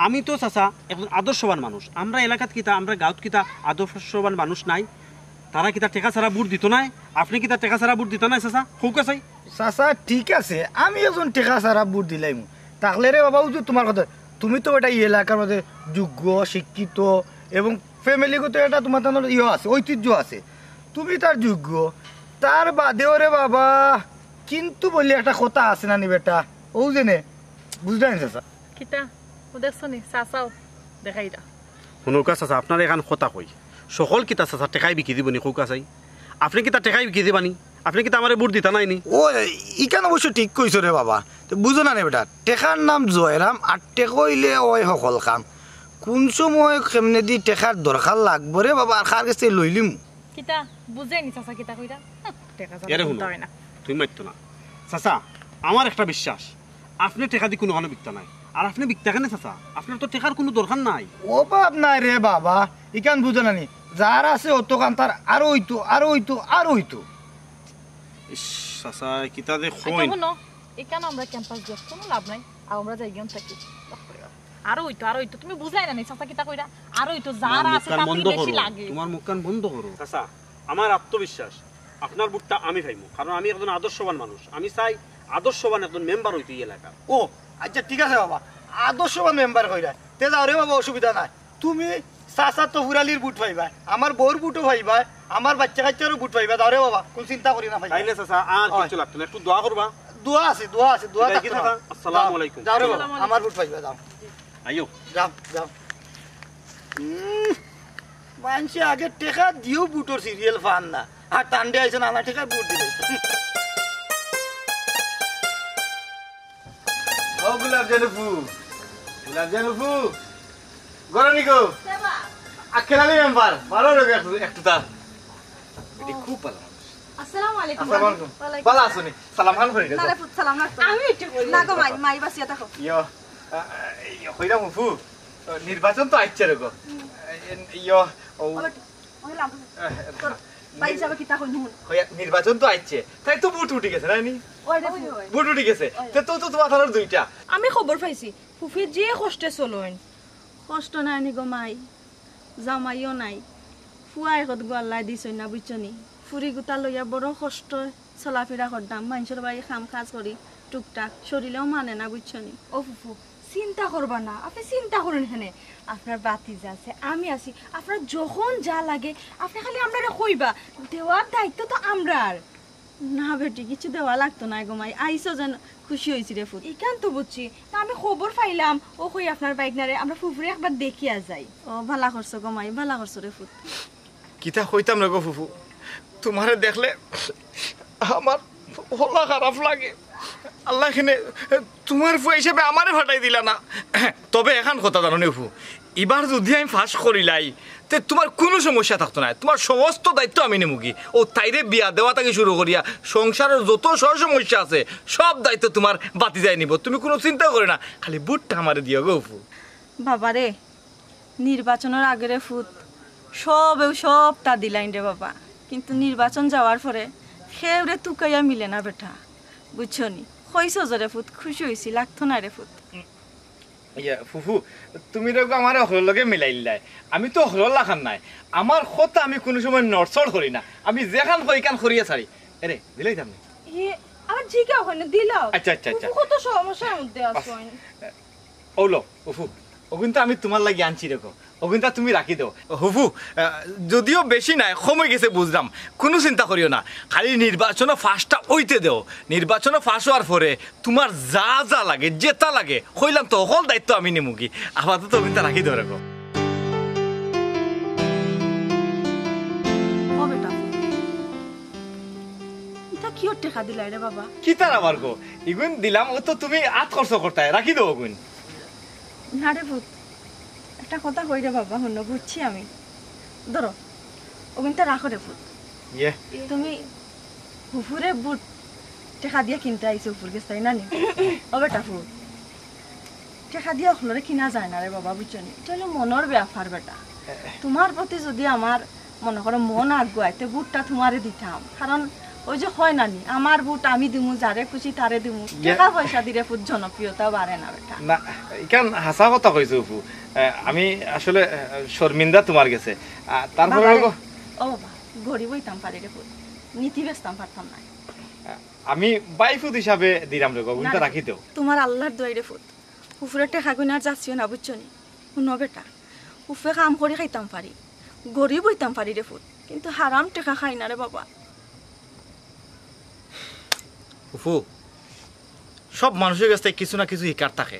আমি তো চাচা একজন আদর্শবান মানুষ। আমরা এলাকাত কিতা, আমরা গাঁওত কিতা আদর্শবান মানুষ নাই? তারা কিতা টেকা ছাড়া ভোট দিতো নায়? আপনে কিতা টেকা ছাড়া ভোট দিতা নায় চাচা? কউক্কা চাই। চাচা, ঠিক আছে, আমি একজন টেকা ছাড়া ভোট দিলাইমু। তাইলে রে বাবা, অউ যে তুমার কথা, তুমি তো বেটা ই এলাকার মাঝে যোগ্য, শিক্ষিত এবং ফ্যামিলিগত একটা তুমার তানর ইয়ে আছে, ঐতিহ্য আছে। তুমি তার যোগ্য। তার বাদেও রে বাবা, কিন্তু বলি একটা কথা আছে না নি বেটা? অউ যে নে, বুঝলায় নি চাচা? কিতা? অউ দেখছো নি? চাচাও দেখাইরা। হুনউক্কা চাচা, আপনারে এখান কথা কই। হকল কিতা চাচা টেকায় বিকি দিবো নি কউক্কা চাই? আপনে কিতা টেকায় বিকি দিবা নি? আপনে কিতা আমারে ভোট দিতা নায় নি? ও, ইখান অবশ্য ঠিক কইছো রে বাবা। তে বুঝো না নি বেটা, টেকার নাম জয়রাম, আর টেকা অইলে অয় হকল কাম। কুন সময় কেমনেদি টেকার দরকার লাগবো রে বাবা, আর কার গেছ থাকি লইলিমু? কিতা বুঝছইন নি চাচা কিতা কইরা? হুঁ, টেকা জালা এরে হুনো, চিন্তা অয় না। তুমি মাতিও না। চাচা, আমার একটা বিশ্বাস, আপনে টেকাদি কুনুখানো বিকতা নায়। আর আপনে বিকতা কেনে চাচা? আপনার তো টেকার কুনু দরকার নাই। অভাব নাই রে বাবা, ইখান বুঝো না নি? যার আছে অতখান তার আরো অইতো, আরো অইতো, আরো অইতো। ইস, চাচা, কিতা যে আচ্ছা, কইন। হুনো, ইখান আমরা ক্যাম্পাস দিয়া কুনু লাভ নাই। আর আমরা যাইগি অন থাকি। আরো অইতো, আরো অইতো। তুমি বুঝরায় না নি, চাচা কিতা কইরা? আরো অইতো, যার আছে তার বন্ধ বেশি করো। লাগে। তোমার মুখখান বন্ধ করো। চাচা, আমার আত্মবিশ্বাস, আপনার ভোটটা আমি পাইমু, কারণ আমি একজন আদর্শবান মানুষ। আমি চাই আদর্শবান একজন মেম্বার অইতে ই এলাকার। ও, আচ্ছা, ঠিক আছে বাবা, আদর্শবান মেম্বার কইরা। তে যাও রে বাবা, অসুবিধা নাই। তুমি চাচার তো ফুড়ালির ভোট পাইবায়, আমার বউর ভোটও পাইবায়, আমার বাইচ্চা কাইচ্চারও ভোট পাইবায়। যাও রে বাবা, কুনু চিন্তা করি না পাইবায়। তাইলে চাচা, আর অয়। কিচ্ছু লাগতো না, একটু দোয়া করবা। দোয়া আছে, দোয়া আছে, দোয়া থাকতো না। আসসালামু আলাইকুম। যাও রে বাবা, আমার ভোট পাইবায়, যাও। আইও। যাও, যাও। উম, মানষে আগে টেকা দিয়াও ভোটর সিরিয়াল পার না, আর টান্ডে আইছে নানা টেকায় ভোট দিলে। ও গোলাপ জানু ফু, গোলাপ জানু ফু, গরনি গো। আক্কেল আলী মেম্বার, বারো রোগে একটু, একটু তার। এটি খুব ভালা মানুষ। আসসালামু আলাইকুম। আসসালামু আলাইকুম। ওয়ালাইকুম। ভালা আছো নি? সালাম খান করি না রে পুত, সালাম রাখতো না। আমি একটু করি। না গো মাই, মাই বাঁচিয়া থাকো। ইয়ো, আ, আ, ইয়ো, কইরাম ফু, নির্বাচন তো আইচ্ছে রে গো। ইয়ো, ও, ওই লাভ। আ, ভাই হিসাবে কিতা কইন হুন। নির্বাচন তো আইচ্ছে, তাই তো ভোট উঠি গেছে, না নি? ওই রে, ভোট উঠি গেছে। ওই। তে তো, তো তোমার থানার দুইটা। আমি খবর পাইছি, ফুফি যে কষ্টে চলইন। কষ্ট নাই নি গো মাই, জামাইও নাই, ফুয়া একত গো আল্লায় দিছইন না, বুঝছো নি? ফুরি গুতা লইয়া বড় কষ্ট চলাফিরা করতাম, মানষর বাড়ি কাম কাজ করি টুকটাক, শরীরেও মানে না, বুঝছো নি? ও ফুফু, চিন্তা করবা না, আপনে চিন্তা করইন কেনে? আপনার ভাতিজা আছে, আমি আছি, আপনার যখন যা লাগে আপনে খালি আমরারে কইবা, দেওয়ার দায়িত্ব তো আমরার। না বেটি, কিচ্ছু দেওয়া লাগতো নায় গো মাই, আইছো যেন খুশি অইছি রে ফুত। ইখান তো বুঝছি, তা আমি খবর পাইলাম, ও কই আপনার ভাইগ্নারে, আমরা ফুফুরে একবার দেখিয়া যাই। ও, ভালা করছো গো মাই, ভালা করছো রে ফুত। কিতা কইতাম রে গো ফুফু, তুমারে দেখলে আমার হলা খারাপ লাগে। আল্লায় কেনে তুমার ফুয়া হিসাবে আমারে ফাটাই দিলা না। তবে একখান কথা জানো নি ফুফু, ইবার যুদি আমি পাশ করিলাই, তে তুমার কুনু সমস্যা থাকতো নায়, তুমার সমস্ত দায়িত্ব আমি নিমুগি। ও তাইরে বিয়া দেওয়া থাকি শুরু করিয়া সংসারর যত স-, সমস্যা আছে, সব দায়িত্ব তুমার ভাতিজায় নিবো। তুমি কুনু চিন্তা করিও না, খালি ভোটটা আমারে দিও গো ফুফু। বাবারে, নির্বাচনর আগে রে ফুত, সবেউ সবটা দিলাইন রে বাবা, কিন্তু নির্বাচন যাওয়ার পরে কেউরে তুকাইয়া মিলে না বেটা, বুঝছো নি? কইছো যে রে ফুত, খুশি অইছি, লাগতো নায় রে ফুত। ইয়া, ফুফু, তুমি রে গো আমারে হকলর লগে মিলাইলায়, আমি তো হকলর লাখান নায়, আমার কথা আমি কুনু সময় নড়চড় করি না, আমি যেখান কই ইখান করিয়া ছাড়ি। এরে, দিলাইতাম নি? ইয়ে, আবার জিগাও কেনে, দিলাও। আচ্ছা, আচ্ছা, আচ্ছা। ফুফু কত সমস্যার মধ্যে আছো। অউলো, ফুফু, অগুইন তো আমি তুমার লাগি আনছি রে গো। অগুইন তা তুমি রাখি দেও। ফুফু, আহ, যদিও বেশি নায়, কম অইগেছে বুঝলাম। কুনু চিন্তা করিও না। খালি নির্বাচনো পাশটা অইতে দেও। নির্বাচনো পাশ অওয়ার পরে তুমার যা যা লাগে, যেতা লাগে, কইলাম তো, হকল দায়িত্ব আমি নিমুগি। আপাতত অগুইন তা রাখি দেও রে গো। ও বেটা, ইতা কিওর টেকা দিলায় রে বাবা? কিতার আবার গো? ইগুইন দিলাম, অউ তো তুমি আত খরচ করতায়, রাখি দেও অগুইন। না রে ফুত, একটা কথা কই রে বাবা, হুনো, বুঝছি আমি। ধরো, অগুইন তা রাখো রে ফুত। ইয়ে। তুমি ফুফুরে ভোট টেকা দিয়া কিনতে আইছো ফুফুর গেছ থাকি, না নি? ও বেটা ফুত, টেকা দিয়া হকলরে কিনা যায় না রে বাবা, বুঝছো নি? ইটা অইলো মনর ব্যাপার বেটা। তুমার প্রতি যুদি আমার মনো করো মন আগুয়ায়, তে ভোটটা তুমারে দিতাম। কারণ অউ যে কয় না নি, আমার ভোট আমি দিমু, যারে খুশি তারে দিমু। ইয়া। টেকা পয়সাদি রে ফুত জনপ্রিয়তা বাড়ে না বেটা। না, ইখান হাছা কথা কইছো ফুফু। আহ, আমি আসলে, আহ, শর্মিন্দা তুমার গেছে। আহ, তারপরে বাবারে, ও বাবা, গরিব অইতাম পারি রে ফুত, নীতি বেচতাম পারতাম নায়। আহ, আমি ভাইফুত হিসাবে দিলাম রে গো, অগুইন তা রাখি দেও। তুমার আল্লার দোয়াই রে ফুত, ফুফুরে টেকা গুইন আর যাচিও না, বুঝছো নি? হুনো বেটা, ফুফুয়ে কাম করি খাইতাম পারি, গরিব অইতাম পারি রে ফুত, কিন্তু হারাম টেকা খাই না রে বাবা। ফুফু, সব মানুষর গেছ থাকি কিছু না কিছু হিকার থাকে।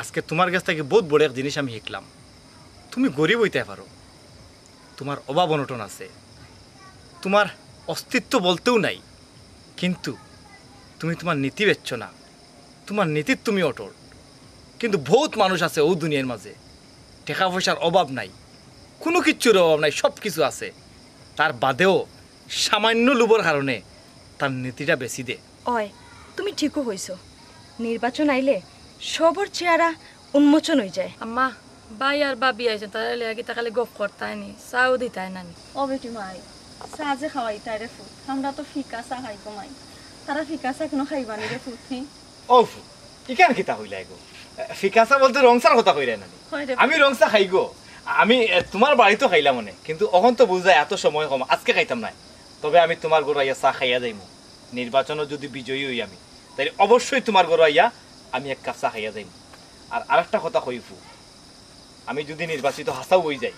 আজকে তুমার গেছ থাকি বউত বড় এক জিনিস আমি হিকলাম। তুমি গরিব অইতায় পারো, তুমার অভাব অনটন আছে, তুমার অস্তিত্ব বলতেউ নাই, কিন্তু তুমি তুমার নীতি বেচছো না, তুমার নীতিত তুমি অটল। কিন্তু বউত মানুষ আছে অউ দুনিয়ার মাঝে, টেকা পয়সার অভাব নাই, কুনু কিচ্ছুর অভাব নাই, সব কিছু আছে। তার বাদেও সামান্য লোভর কারণে তার নীতিটা বেচি দে। অয়, তুমি ঠিকউ কইছো। নির্বাচন আইলে সবর চেহারা উন্মোচন অইযায়। আম্মা, ভাই আর ভাবি আইছইন, তারার লগে কিতা খালি গফ করতায় নি, চাও দিতায় না নি? ও বেটি মাই, চা যে খাওয়াইতায় রে ফুত, আমরা তো ফিকা চা খাই গো মাই। তারা ফিকা চা কুনু খাইবা নি রে ফুত, হি? ও ফুত, ইখান কিতা কইলায় গো? ফিকা চা বলতে রং চার কথা কইরায় না নি? অয় রে। আমি রং চা খাই গো। আমি, এ, তুমার বাড়িত খাইলাম অনে, কিন্তু অখন তো বুঝায় এত সময় কম, আজকে খাইতাম নায়। তবে আমি তুমার ঘরো আইয়া চা খাইয়া যাইমু। নির্বাচনো যুদি বিজয়ী অই আমি, তাইলে অবশ্যই তুমার ঘরো আইয়া আমি এক কাপ চা খাইয়া যাইমু। আর আরেকটা কথা কই ফুত, আমি যুদি নির্বাচিত হাছাউ অইযাই,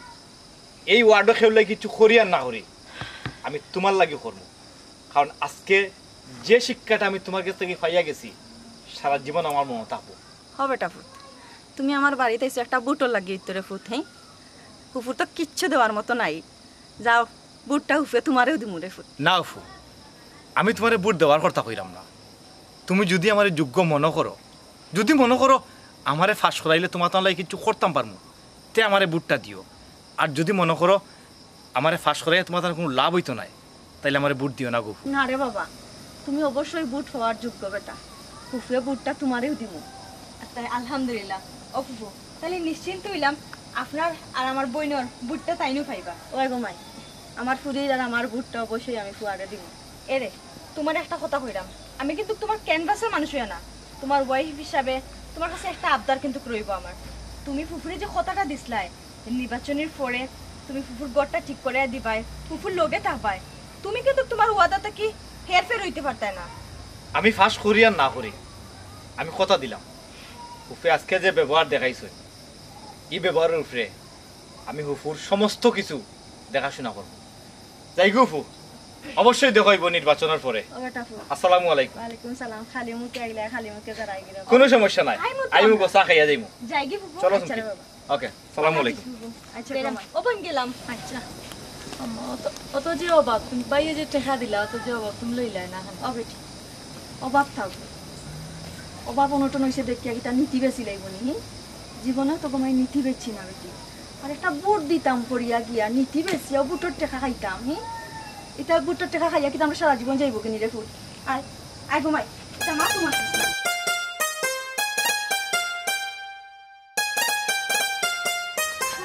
এই ওয়ার্ডো কেউর লাগি কিচ্ছু করি আর না করি, আমি তুমার লাগি করমু। কারণ আজকে যে শিক্ষাটা আমি তুমার গেছ থাকি পাইয়া গেছি, সারা জীবন আমার মনো থাকবো। হ বেটা ফুত, তুমি আমার বাড়িত আইছো একটা ভুটর লাগি ইত্তরে ফুত, হে? ফুফুর তো কিচ্ছু দেওয়ার মতো নাই। যাও, ভুটটা ফুফুয়ে তুমারেউ দিমু রে ফুত। না ফুত, আমি তুমারে ভুট দেওয়ার কথা কইরাম না। তুমি যুদি আমারে যোগ্য মনো করো, যুদি মনো করো আমারে পাশ করাইলে তুমার তান লাগি কিচ্ছু করতাম পারমু, তে আমারে ভুটটা দিও। আর যুদি মনো করো আমারে পাশ করাইয়া তুমার তান কুনু লাভ অইতো নায়, তাইলে আমারে ভুট দিও না গো। না রে বাবা, তুমি অবশ্যই ভুট পাওয়ার যোগ্য বেটা। ফুফুয়ে ভুটটা তুমারেউ দিমু। তাই আলহামদুলিল্লাহ। ও ফুফু, তাইলে নিশ্চিন্ত অইলাম, আপনার আর আমার বইনর ভুটটা তাইনউ পাইবা। ওই গো মাই, আমার ফুরির আর আমার ভুটটা অবশ্যই আমি ফুয়ারে দিমু। এরে, তুমারে একটা কথা কইরাম, আমি কিন্তু তুমার ক্যানভাসর মানুষ অইয়া না, তুমার ওয়াইফ হিসাবে তুমার কাছে একটা আবদার কিন্তু রইবো আমার। তুমি ফুফুরে যে কথাটা দিছলায়, নির্বাচনর পরে তুমি ফুফুর ঘরটা ঠিক করিয়া দিবায়, ফুফুর লগে থাকবায়, তুমি কিন্তু তুমার ওয়াদা থাকি হেরফের অইতে পারতায় না। আমি পাশ করি আর না করি, আমি কথা দিলাম, ফুফুয়ে আজকে যে ব্যবহার দেখাইছইন, ই ব্যবহারর উপরে আমি ফুফুর সমস্ত কিছু দেখাশুনা করমু। যাইগি ফুফু, অবশ্যই দেখা অইবো নির্বাচনর পরে। ও বেটা ফুফু। আসসালামু আলাইকুম। ওয়ালাইকুম সালাম। খালি মুখে আইলায়, খালি মুখে যাইরায় গি রে। কুনু সমস্যা নাই। আইমু তো আইমু আমরা। গো, চা খাইয়া যাইমু। যাইগি ফুফু? চলো আচ্ছা চুমকি। রে বাবা। ওকে, সালামু আলাইকুম। আচ্ছা, গেলাম। ও বইন, গেলাম। আচ্ছা। আম্মা, অত, অত যে অভাব, তুমি ভাইয়ে যে টেকা দিলা, অত যে অভাব, তুমি লইলায় না কেনে? ও বেটি, অভাব থাকবো। অভাব অনটন অইছে দেখিয়া কিতা নীতি বেচিলাইবো নি, হি? জীবনে তো গো মাই নীতি বেচছি না বেটি। আর একটা ভুট দিতাম পড়িয়া গিয়া, নীতি বেচিয়া ভুটর টেকা খাইতাম, হি? ইতা ভুটর টেকা খাইয়া কিতা আমরা সারা জীবন যাইবোগি নি রে ফুত? আয়, আয় গো মাই, ইতা মা তুমার কাছে।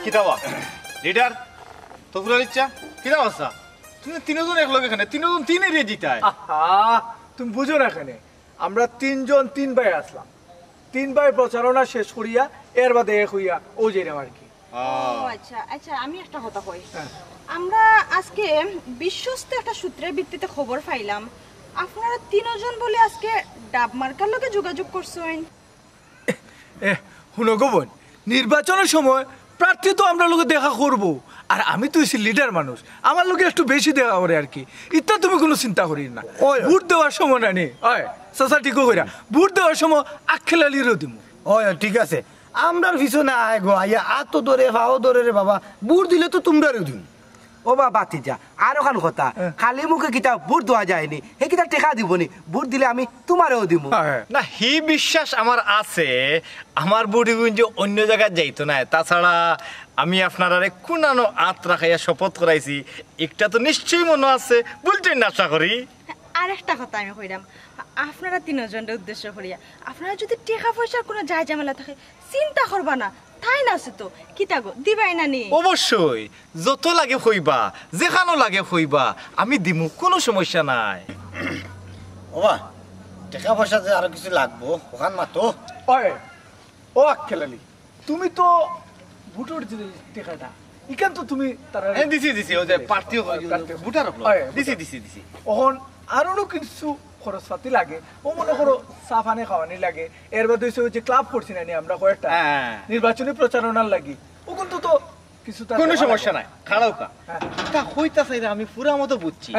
কিতা বা? লিডার, তফুর আলীর চা? কিতা অবস্থা? তুমি তিনজন একলগে কেনে? তিনজন তিন এরিয়া জিতায়। আহা, তুমি বুঝো না কেনে? আমরা তিনজন তিন ভাই আছলাম। তিন ভাই প্রচারণা শেষ করিয়া এর বাদে এক অইয়া অউ যাইরাম আর কি। ও আচ্ছা, আচ্ছা, আমি একটা কথা কই। হ্যাঁ। আমরা আজকে বিশ্বস্ত একটা সূত্রের ভিত্তিতে খবর পাইলাম, আপনারা তিনজন বলে আজকে ডাব মার্কার লগে যোগাযোগ করছইন। এ, হুনো গো বইন, নির্বাচনর সময় প্রার্থী তো আমরার লগে দেখা করবো, আর আমি তো অইছি লিডার মানুষ, আমার লগে একটু বেশি দেখা করে আর কি। ইতা তুমি কুনু চিন্তা করিও না। ওই, ওই। ভুট দেওয়ার সময় না নি, ওই, চাচা ঠিকউ কইরা, ভুট দেওয়ার সময় আক্কেল আলীরেউ দিমু। ওই, ওই, ঠিক আছে, আমরার পিছনে আয় গো, আইয়া আতো ধরে, পাও ধরে রে বাবা, ভুট দিলে তো তুমরারেউ দিমু। ও বা ভাতিজা, আর অখান কথা, হ্যাঁ। খালি মুখে কিতা ভুট দেওয়া যায় নি? হে কিতা টেকা দিবো নি? ভুট দিলে আমি তুমারেও দিমু। হ্যাঁ, হ্যাঁ। না, হি বিশ্বাস আমার আছে, আমার ভুট ইগুন যে অইন্য জাগাত যাইতো নায়। তাছাড়া আমি আপনারারে কুনানো আত রাখাইয়া শপথ করাইছি, ইকটা তো নিশ্চয়ই মনো আছে, ভুলছইন না আশা করি। আরেকটা কথা আমি কইরাম, আপনারা তিনজনরে উদ্দেশ্য করিয়া, আপনারা যদি টেকা পয়সার কুনু যায় ঝামেলা থাকে, চিন্তা করবা না, তাইন আছে তো। কিতা গো, দিবায় না নি? অবশ্যই, যত লাগে কইবা, যেখানো লাগে কইবা, আমি দিমু, কুনু সমস্যা নাই। ওবা, টেকা পয়সা যে আরো কিছু লাগবো, অখান মাতো। ওই, ও আক্কেল আলী, তুমি তো ভুটর যে টেকাটা, ইখান তো তুমি তারা এ, দিছি, দিছি, ওই যে প্রার্থী অকল, প্রার্থী অকল। ভুটার অকল। ওই, দিছি, ভুটার। দিছি, দিছি। অখন আরো কিছু খরচপাতি লাগে, ও মনো করো চা পানি খাওয়ানি লাগে, এর বাদে অইছে ওই যে ক্লাব করছি না নি আমরা কয়েকটা, হ্যাঁ। নির্বাচনী প্রচারণার লাগি, অখন তো, তো কিছু তার কুনু দেওয়া সমস্যা লাগে। নাই, খাড়াউক্কা। হ্যাঁ। তা কইতা চাইরা আমি পুরা মতো বুঝছি।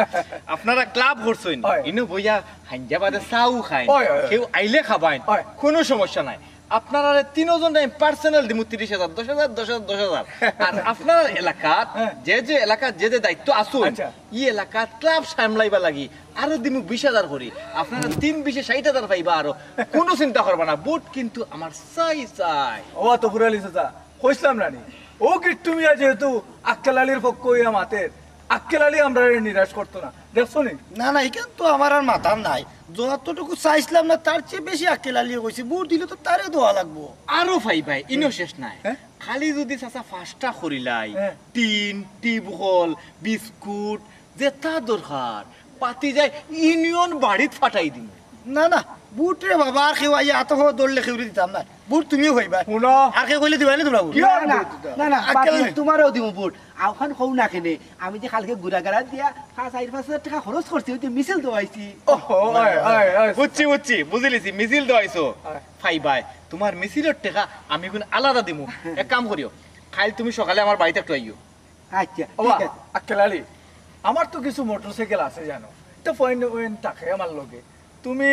আপনারা ক্লাব করছইন, হয়। ইনো বইয়া হাইঞ্জা বাদে চাও খাইন, হয়, হয়, হয়। কেউ আইলে খাবাইন, হয়। কুনু সমস্যা নাই। আপনারারে তিনজনরে আমি personal দিমু তিরিশ হাজার, দশ হাজার, দশ হাজার, দশ হাজার। আর আপনারার এলাকাত হ্যাঁ। যে যে এলাকাত যে যে দায়িত্ব আছইন, আচ্ছা। ই এলাকাত ক্লাব সামলাইবার লাগি আরো দিমু বিশ হাজার করি। আপনারা তিন বিশে ষাইট হাজার পাইবা আরো। কুনু চিন্তা করবা না, ভুট কিন্তু আমার চাই চাই। ও তো পুরালি চাচা, কইছলাম না নি? ও গিট্টু মিয়া যেহেতু আক্কেল আলীর পক্ষ অইয়া মাতের, আক্কেল আলী আমরারে নিরাশ করতো না। দেখছো নি? না, না, ইখান তো আমার আর মাথাত নাই। যতটুকু চাইছলাম না, তার চেয়ে বেশি আক্কেল আলীয়ে কইছে। ভোট দিলে তো তারে দেওয়া লাগবো। আরো পাইবায়, ইনো শেষ নাই। হ্যাঁ? খালি যুদি চাচা পাঁচটা করিলাই, হ্যাঁ। টিন, টিবকল, বিস্কুট, যেতা দরকার, পাতি যায় ইউনিয়ন বাড়িত ফাটাই দিমু। না, না, ভোট রে বাবা, আর কেউ আইয়া আতো ধরলে কেউরে দিতাম না। ভোট তুমিও পাইবায়। হুনো। আর কেউ কইলে দিবায় না তুমরা ভোট? কি আর না, ভোট দিতাম? না, না, আক্কেল বাকি নাই। তুমারেও দিমু ভোট। অখন কও না কেনে, আমি যে কালকে ঘুরা গাড়া দিয়া পাঁচ, চাইর পাঁচ হাজার টেকা খরচ করছি, ওই যে মিছিল দেওয়াইছি। ওহো, ওই, ওই, ওই। বুঝছি, বুঝছি, বুঝিলিছি, মিছিল দেওয়াইছো। ওই। পাইবায়, তুমার মিছিলর টেকা আমি কুন আলাদা দিমু। এক কাম করিও, কাইল তুমি সকালে আমার বাড়িত একটু আইও। আচ্ছা, ওবা, ঠিক আছে। আক্কেল আলী, আমার তো কিছু মোটরসাইকেল আছে জানো, তো পয়েন্ট ওয়েন থাকে আমার লগে। তুমি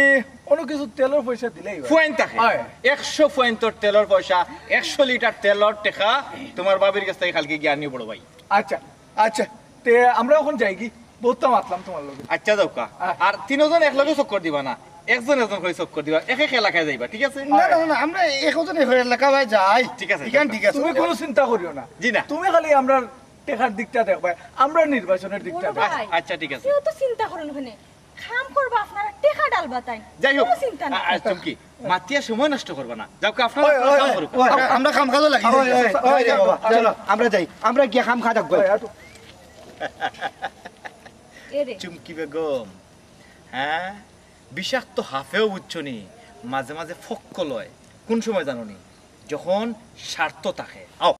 অন্য কিছু তেলর পয়সা দিলেই অয়। পয়েন্ট থাকে? অয়। একশো পয়েন্টর তেলর পয়সা, একশো লিটার তেলর টেকা তুমার ভাবির গেছ থাকি কালকে গিয়া আনিও বড় ভাই। আচ্ছা, আচ্ছা, তে আমরা অখন যাইগি, বউততা মাতলাম তুমার লগে। আচ্ছা, যাউক্কা। আহ। আর তিনোজন একলগে চক্কর দিবা না, একজন একজন করি চক্কর দিবা, এক এক এলাকায় যাইবা, ঠিক আছে? না, না, না, না, আমরা একজন এক এলাকায় যাই। ঠিক আছে, ইখান যাউক্কা। ঠিক আছে। তুমি কুনু চিন্তা করিও না। জি না। তুমি খালি আমরার টেকার দিকটা দেখবায়, আমরার নির্বাচনের দিকটা দেখবায়। ভাই, আচ্ছা, ঠিক আছে। কেউ তো চিন্তা করইন কেনে। কাম করবা আপনারা, টেকা ডালবা তাইন। যাই হোক, কুনু চিন্তা নাই। আ, আ, চুমকি, মাতিয়া সময় নষ্ট করবা না। যাউক্কা, আপনারা ওই, আপনারা ওই, কাম ওই, করুক্কা। ওই, আমরা কাম কাজো লাগি। ওই, ওই, ওই, ওই রে বাবা, চলো, আমরা যাই। আমরা গিয়া কাম কাজ দেখবায়। ওই, আর এরে। চুমকি বেগম, হ্যাঁ? বিষাক্ত হাফেও বুঝছো নি, মাঝে মাঝে ফক্কল অয়। কুন সময় জানো নি? যখন স্বার্থ থাকে। আও।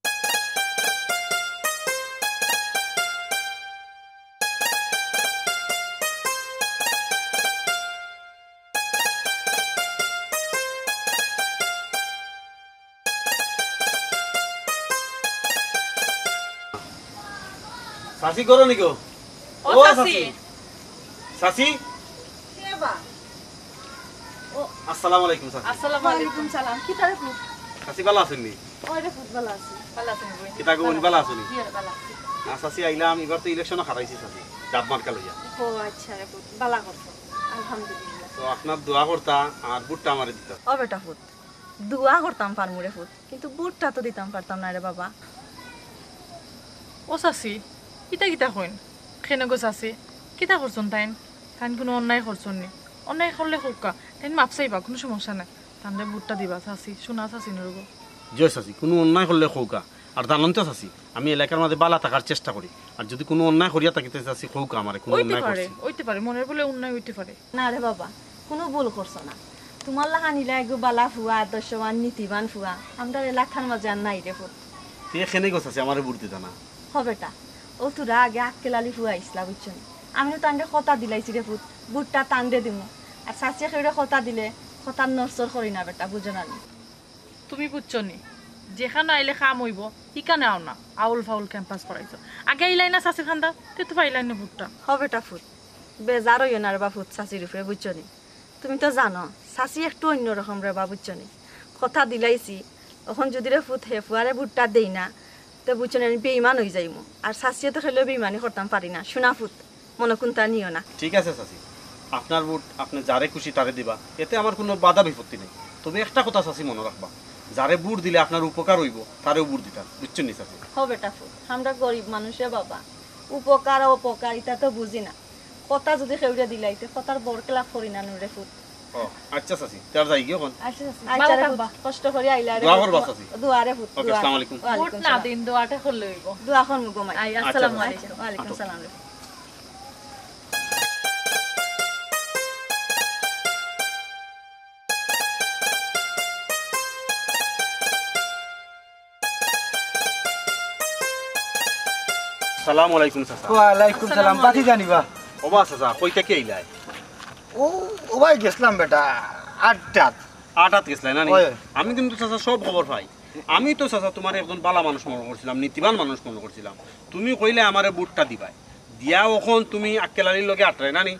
চাচি ঘরো নি গো? ও ও চাচি। চাচি। চাচি? কে বা? ও। আসসালামু আলাইকুম চাচি। আসসালামু আলাইকুম। ওয়ালাইকুম সালাম। কিতা রে পুত? চাচি ভালা আছইন নি? ওই রে পুত, ভালা আছি। ভালা আছইন বইন? কিতা গো বইন, ভালা আছো নি? জি, ভালা আছি। আ, চাচি আইলাম, ইবার তো ইলেকশনো খাড়াইছি চাচি, ডাব মার্কা লইয়া। ও আচ্ছা রে পুত, ভালা করছো। আলহামদুলিল্লাহ। তো আপনার দোয়া করতা আর ভোটটা আমারে দিতা। ও বেটা পুত, দোয়া করতাম পারমু রে পুত, কিন্তু ভোটটা তো দিতাম পারতাম না রে বাবা। ও চাচি, ইতা কিতা কইন? কেনে গো চাচি, কিতা করছইন তাইন? তাইন কুনু অন্যায় করছইন নি? অন্যায় করলে কউক্কা, তাইন মাফ চাইবা, কুনু সমস্যা নাই। তানরে ভোটটা দিবা চাচি, সোনা চাচি নরগো। জি অয় চাচি, কুনু অন্যায় করলে কউক্কা। আর জানইন তো চাচি, আমি এলাকার মাঝে ভালা থাকার চেষ্টা করি। আর যুদি কুনু অন্যায় করিয়া থাকি তে চাচি কউক্কা আমারে, কুনু অইতে অন্যায় পারে, করছি। অইতে পারে, মনের ভুলে অন্যায় অইতে পারে। না রে বাবা, কুনু ভুল করছো না। তুমার লাখান ইলা এগু ভালা ফুয়া, আদর্শবান, নীতিবান ফুয়া, আমরার এলাকার মাঝে আর নাই রে পুত। তে কেনে গো চাচি আমারে ভোট দিতা না? হ বেটা, অউ থুড়া আগে আক্কেল আলী ফুয়া আইছলা, বুঝছো নি? আমিও তানরে কথা দিলাইছি রে পুত, ভোটটা তানরে দিমু। আর চাচিয়ে কেউরে কথা দিলে, কথার নড়চড় করি না বেটা, বুঝো না নি? তুমি বুঝছো নি? যেখানো আইলে কাম অইবো, হিখানো আও না। আউল ফাউল ক্যাম্পাস করাইছো। আগে আইলায় না চাচির কান্দাত, তে তো পাইলায় না ভোটটা। হ বেটা পুত, বেজার অইও না রে বা পুত চাচির উপরে, বুঝছো নি? তুমি তো জানো, চাচি একটু অইন্য রকম রে বা, বুঝছো নি? কথা দিলাইছি, অখন যুদি রে পুত হে ফুয়ারে ভোটটা দেই না, তে বুঝছো নি, আমি বেইমান অইযাইমু। আর চাচিয়ে তো কেউরে বেইমানি করতাম পারি না, সোনা পুত। মনো কুন্তা নিও না। ঠিক আছে চাচি, আপনার ভোট আপনে যারে খুশি তারে দিবা, এতে আমার কুনু বাধা বিপত্তি নাই। তবে একটা কথা চাচি মনো রাখবা, যারে ভোট দিলে আপনার উপকার অইবো, তারেউ ভোট দিতা, বুঝছইন নি চাচি? হ বেটা পুত, আমরা গরিব মানুষ রে বাবা, উপকার আর অপকার ইতা তো বুঝি না। কথা যুদি কেউরে দিলাই, তে কথার বরখেলাফ করি না নু রে পুত। ও, আচ্ছা চাচি, তে আর যাইগি অখন। আচ্ছা চাচি, আচ্ছা ভালা রে পুত, থাকবা। কষ্ট করি আইলা রে দোয়া পুত, করবা চাচি। দোয়া রে পুত, ওকে, দোয়া। আসসালামু আলাইকুম। ওয়ালাইকুম ভোট না সালাম। দিন, দোয়াটা করলে অইবো। দোয়া করমু গো মাই। আই, আসসালামু আচ্ছা, আলাইকুম। ওয়ালাইকুম সালাম রে। সালামু আলাইকুম চাচা। ওয়ালাইকুম সালাম। বাকি জানিবা? ওবা চাচা, কই থাকি আইলায়? ও, ওবায় গেছলাম বেটা, আড্ডাত। আড্ডাত গেছলায় না নি? অয়, অয়। আমি কিন্তু চাচা সব খবর পাই। আমি তো চাচা তুমারে একজন ভালা মানুষ মনো করছিলাম, নীতিবান মানুষ মনো করছিলাম। তুমি কইলায় আমারে ভোটটা দিবায়। দিয়া অখন তুমি আক্কেল আলীর লগে আটরায় না নি?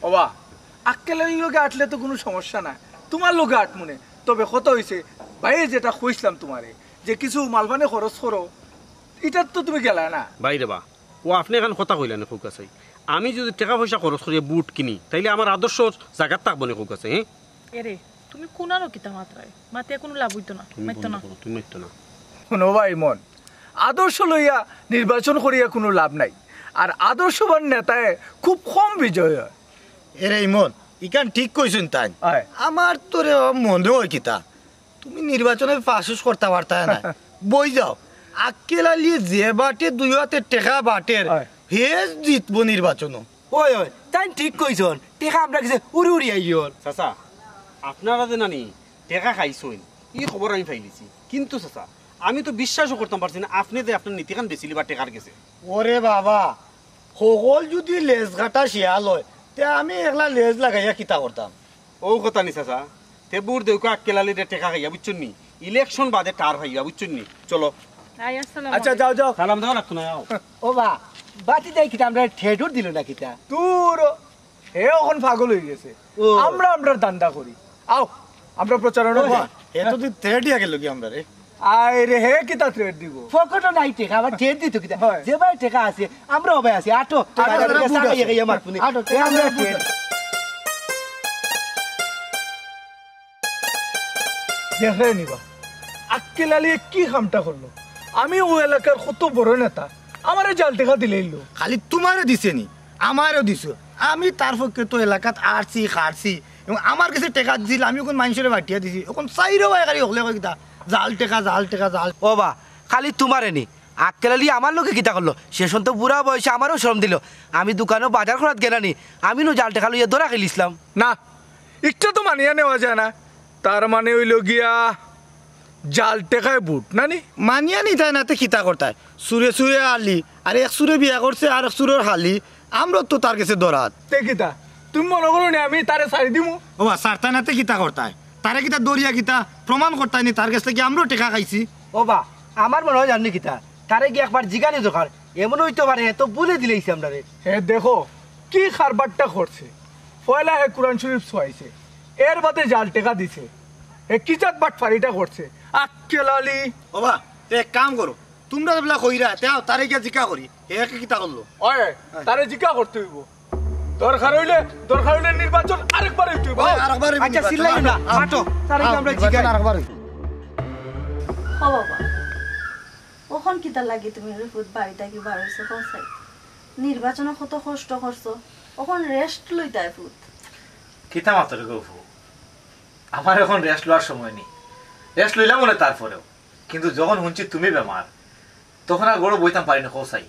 ওবা, আক্কেল আলীর লগে আটলে তো কুনু সমস্যা নাই, তুমার লগে আটমুনে। তবে কথা অইছে, ভাইয়ে যেটা কইছলাম তুমারে, যে কিছু মালপানি খরচ করো, ইটাত তো তুমি গেলায় না। ভাই রে বা, ও আপনে এখান কথা কইলা নি কউক্কা চাই? আমি যুদি টেকা পয়সা খরচ করিয়া ভোট কিনি, তাইলে আমার আদর্শ জাগাত থাকবো নি কউক্কা চাই, হ্যাঁ? এরে, তুমি কুনানো কিতা মাতরায়? মাতিয়া কুনু লাভ অইতো না, তুমি মাততো বন্ধ না। করো, তুমি মাততো না। হুনো বা ইমন, আদর্শ লইয়া নির্বাচন করিয়া কুনু লাভ নাই। আর আদর্শবান নেতায় খুব কম বিজয় অয়। এরে ইমন, ইখান ঠিক কইছইন তাইন। অয়। আমার তো রে মনে অয় কিতা, তুমি নির্বাচনে পাশ করতা পারতায় না। বই যাও, আক্কেল আলী যে বাটে দুই আতে টেকা বাটের, অয়। হে জিতবো নির্বাচনও। অয়, অয়, তাইন ঠিক কইছইন, টেকা আমরার গেছে উড়ি উড়ি আইগেল। চাচা, আপনারা যে নানি টেকা খাইছইন, ই খবর আমি পাইলিছি। কিন্তু চাচা, আমি তো বিশ্বাসও করতাম পারছি না, আপনে যে আপনার নীতিখান বেচিলিবা টেকার গেছে। ওরে বাবা, হকল যুদি লেজ কাটা শিয়াল অয়, তে আমি একলা লেজ লাগাইয়া কিতা করতাম? অউ কথা নি চাচা, তে ভোট দেউক্কা আক্কেল আলীরে টেকা খাইয়া, বুঝছইন নি? ইলেকশন বাদে টার খাইয়া, বুঝছইন নি? চলো। আই, আসসালামু আচ্ছা, আলাইকুম। যাও, যাও। সালাম দেওয়া লাগতো না, আও। ও বা, বাতি যাই কিতা, আমরারে ঠেটুর দিল না কিতা? দূর, হে অখন পাগল অইগেছে। ও। আমরা আমরার ধান্দা করি। আও, আমরা প্রচারণা করি। হে তো তুই তেড়িয়া গেল কি আমরারে? আয় রে, হে কিতা threat দিব? পকেটো নাই টেকা, আবার threat দিত কিতা? অয়। যে ভাই টেকা আছে, আমরা ও ভাই আছি। আটো, আটো, আটো, আটো, আটো, আটো। আটো, এ আমরা threat। দেখরে নিবা, আক্কেল আলীয়ে কি কামটা করলো? আমি অউ এলাকার কত বড় নেতা, আমারে জাল টেকা দিলাইলো। খালি তুমারে দিছে নি, আমারেও দিছে। আমি তার পক্ষে তো এলাকাত আটছি, খাটছি, এবং আমার গেছে টেকা দিছিল, আমি অখন মানষরে বাটিয়া দিছি। অখন চাইরো ভাই খালি হকলে কয় কিতা, জাল টেকা, জাল টেকা, জাল। ও বা, খালি তুমারে নি, আক্কেল আলী আমার লগে কিতা করলো? শেষন্ত বুড়া বয়সে আমারেও শরম দিল। আমি দোকানো বাজার করাত গেলানি, আমি নু জাল টেকা লইয়া ধরা খাইলিছলাম। না, ইকটা তো মানিয়া নেওয়া যায় না। তার মানে অইলো গিয়া জাল টেকায় ভোট, না নি? মানিয়া নিতায় না তে কিতা করতায়? চুরে চুরে আলি, আর এক চুরে বিয়া করছে, আর এক চুরর হালি, আমরাও তো তার গেছে ধরাত। তে কিতা? তুমি মনো করো নি আমি তারে ছাড়ি দিমু? ও বা, ছাড়তায় না তে কিতা করতায়? তারে কিতা ধরিয়া কিতা প্রমাণ করতায় নি তার গেছ থাকি আমরাও টেকা খাইছি? ও বা, আমার মনো অয় জাননি কিতা, তারে গিয়া একবার জিগানি দরকার, এমন অইতো পারে হে তো ভুলে দিলাইছে আমরারে। হে দেখো, কি কারবারটা করছে। পয়লা হে কুরআন শরীফ ছোয়াইছে, এর বাদে জাল টেকা দিছে। হে কি জাত বাটফারিটা করছে, আক্কেল আলী। ও বা, তে এক কাম করো, তুমরা যেবলা কইরায়, তে আও, তারে গিয়া জিকা করি, হে কিতা করলো? অয়, তারে জিকা করতে অইবো। দরকার অইলে, দরকার অইলে নির্বাচন আরেকবার অইতে অইবো। অয়, আরেকবার অইবো আচ্ছা, নির্বাচন। চিল্লাইও না, আও, আও। আটো, তারে গিয়া আমরা জিকাই। আরেকবার অইবো। ও বাবা, অখন কিতার লাগি তুমি রে পুত বাড়ি থাকি বার অইছো, কও চাই? নির্বাচনো কত কষ্ট করছো, অখন rest লইতায় পুত। কিতা মাতরে গো ফুফু, আমার অখন rest লওয়ার সময় নি। Rest লইলাম অনে তারপরেও, কিন্তু যখন হুনছি তুমি বেমার, তখন আর ঘরো বইতাম পারি না, কও চাই।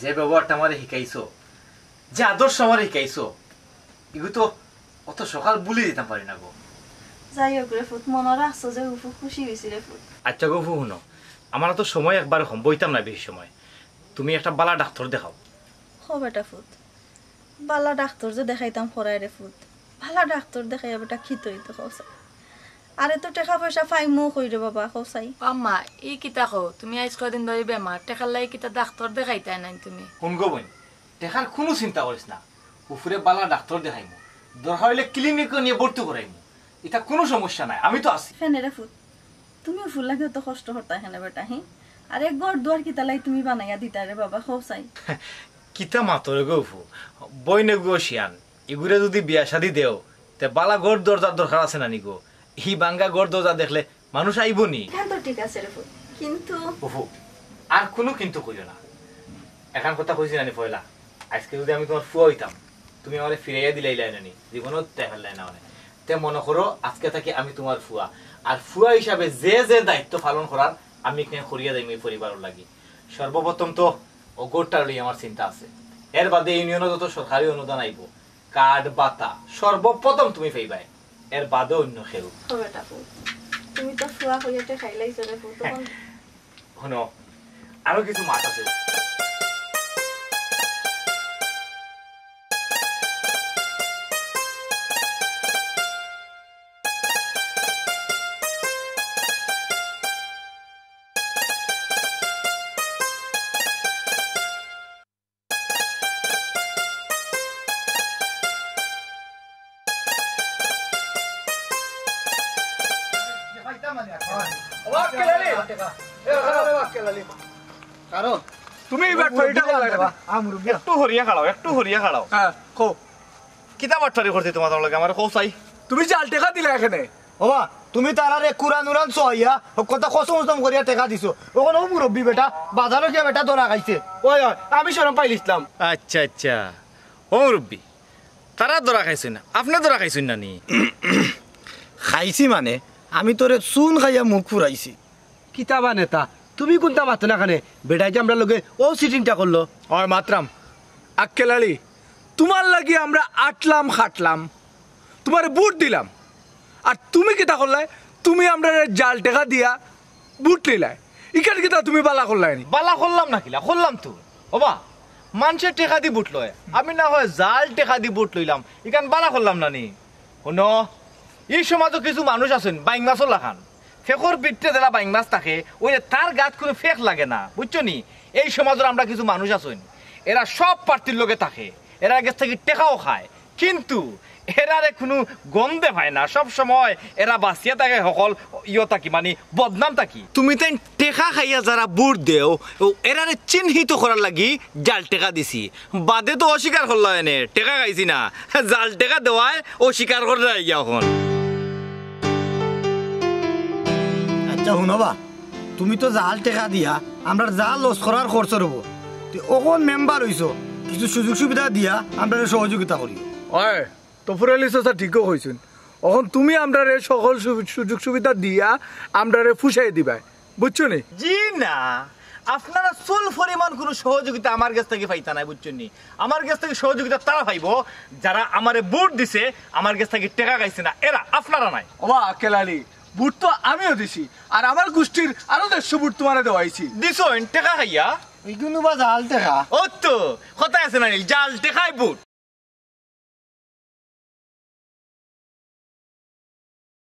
যে ব্যবহারটা আমারে হিকাইছো, যে আদর্শ আমারে হিকাইছো, ইগু তো অত সকাল ভুলি দিতাম পারি না গো। যাই হোক রে ফুত, মনো রাখছো যে ফুফু খুশি অইছি রে ফুত। আচ্ছা গো ফুফু, হুনো, আমার তো সময় একবারে কম, বইতাম না বেশি সময়। তুমি একটা বালা ডাক্তর দেখাও। হ বেটা ফুত, বালা ডাক্তর যে দেখাইতাম খরায় রে ফুত, বালা ডাক্তর দেখাইয়া বেটা কিতা অইতো কও চাই? আরে তো টেকা পয়সা পাইমু কই রে বাবা, কও চাই? আম্মা, ই কিতা কও? তুমি আইজ কয়দিন ধরি বেমার, টেকার লাগি কিতা ডাক্তর দেখাইতায় নায় তুমি? হুন গো বইন, টেকার কুনু চিন্তা করিস না, ফুফুরে বালা ডাক্তর দেখাইমু, দরকার অইলে clinic-ও নিয়া ভর্তি করাইমু, ইতা কুনু সমস্যা নাই, আমি তো আছি। কেনে রে ফুত, তুমি ফুফুর লাগি অত কষ্ট করতায় কেনে বেটা, হি? আরে ঘর দুয়ার কিতার লাগি তুমি বানাইয়া দিতায় রে বাবা, কও চাই? কিতা মাতরে গো ফুফু, বইন এগু শিয়ান, ইগুরে যুদি বিয়া শাদি দেও, তে বালা ঘর দরজার দরকার আছে না নি গো? হি ভাঙ্গা ঘর দরজা দেখলে মানুষ আইবো নি? ইখান তো ঠিক আছে রে ফুত, কিন্তু ফুফু, আর কুনু কিন্তু কইও না। এখান কথা কইছি না নি পয়লা, আইজকে যুদি আমি তুমার ফুয়া অইতাম, তুমি আমারে ফিরাইয়া দিলাইলায় না নি, জীবনও দেখাইলায় না অনে। তে মনো করো, আইজকে থাকি আমি তুমার ফুয়া। আর ফুয়া হিসাবে যে যে দায়িত্ব পালন করার, আমি ইখান করিয়া যাইমু ই পরিবারর লাগি। সর্বপ্রথম তো অউ ঘরটার লইয়া আমার চিন্তা আছে। এর বাদে ইউনিয়নো যত সরকারি অনুদান আইবো, কার্ড, ভাতা, সর্বপ্রথম তুমি পাইবায়, এর বাদে অইন্য কেউ। ও বেটা ফুত, তুমি তো ফুয়া কইয়া টেকাইলাইছো রে ফুত, অখন হুনো, আরো কিছু মাত আছে। ও আক্কেল আলী! এ, খাড়াও, ও আক্কেল আলী। কারো? তুমি ই বাটপারিটা করলায় কেনে? আ, মুরব্বি। একটু হরিয়া খাড়াও, একটু হরিয়া খাড়াও। হ্যাঁ, কও। কিতা বাটপারি করছি তুমার লগে, আমারে কও চাই। তুমি জাল টেকা দিলায় কেনে? ওবা, তুমি তারারে কুরআন উরান চাইয়া, কথা কসম কসম করিয়া টেকা দিছো। অখন অউ মুরব্বি বেটা, বাজারো গিয়া বেটা ধরা খাইছে। ওই, ওই, আমি শরম পাইলিছলাম। আচ্ছা, আচ্ছা। ও মুরব্বি, তারা ধরা খাইছইন না, আপনে ধরা খাইছইন না নি? খাইছি মানে, আমি তোরে চুন খাইয়া মুখ ফুরাইছি। কিতা বা নেতা, তুমি কুনতা মাতো না কেনে? বেটায় যে আমরার লগে অউ setting টা করলো। ওই মাতরাম, আক্কেল আলী, তুমার লাগি আমরা আটলাম খাটলাম, তুমারে ভোট দিলাম, আর তুমি কিতা করলায়? তুমি আমরারে জাল টেকা দিয়া ভোট লইলায়। ইখান কিতা তুমি বালা করলায় নি? বালা করলাম না কিলা? করলাম তো। ওবা, মানষে টেকা দি ভোট লয়, আমি না হয় জাল টেকা দি ভোট লইলাম, ইখান বালা করলাম না নি? হুনো, ই সমাজো কিছু মানুষ আছইন বাইং মাছর লাখান। ফেকর ভিতরে যেরা বাইং মাছ থাকে, অইলে তার গাত কুনু ফেক লাগে না, বুঝছো নি? এই সমাজর আমরা কিছু মানুষ আছইন, এরা সব প্রার্থীর লগে থাকে, এরার গেছ থাকি টেকাও খায়, কিন্তু এরারে কুনু গন্ধে পায় না। সব সময় এরা বাচিয়া থাকে হকল ইয়ো থাকি, মানি বদনাম থাকি। তুমি তাইন টেকা খাইয়া যারা ভোট দেও, ও এরারে চিহ্নিত করার লাগি জাল টেকা দিছি। বাদে তো অস্বীকার করলায় এনে, টেকা খাইছি না, জাল টেকা দেওয়ায় অস্বীকার কররায় গিয়া অখন। আচ্ছা, হুনো বা, তুমি তো জাল টেকা দিয়া আমরার যা লস করার খরচ অইবো, তে অখন মেম্বার অইছো, কিছু সুযোগ সুবিধা দিয়া আমরারে সহযোগিতা করিও। ওই, তফর আলী চাচা ঠিকও কইছইন। অখন তুমি আমরারে সকল সু-, সুযোগ সুবিধা দিয়া আমরারে ফুষাই দিবায়, বুঝছো নি? জি না, আপনারা চুল পরিমাণ কুনু সহযোগিতা আমার গেছ থাকি পাইতা নায়, বুঝছইন নি? আমার গেছ থাকি সহযোগিতা তারা পাইবো, যারা আমারে ভোট দিছে, আমার গেছ থাকি টেকা খাইছে না, এরা, আপনারা নায়। ওবা আক্কেল আলী, ভোট তো আমিও দিছি, আর আমার গুষ্টির আরো দেড়শো ভোট তুমারে দেওয়াইছি। দিছইন টেকা খাইয়া? ইগুনু বা জাল টেকা। ও তো, কথা আছে না নি, জাল টেকায় ভোট।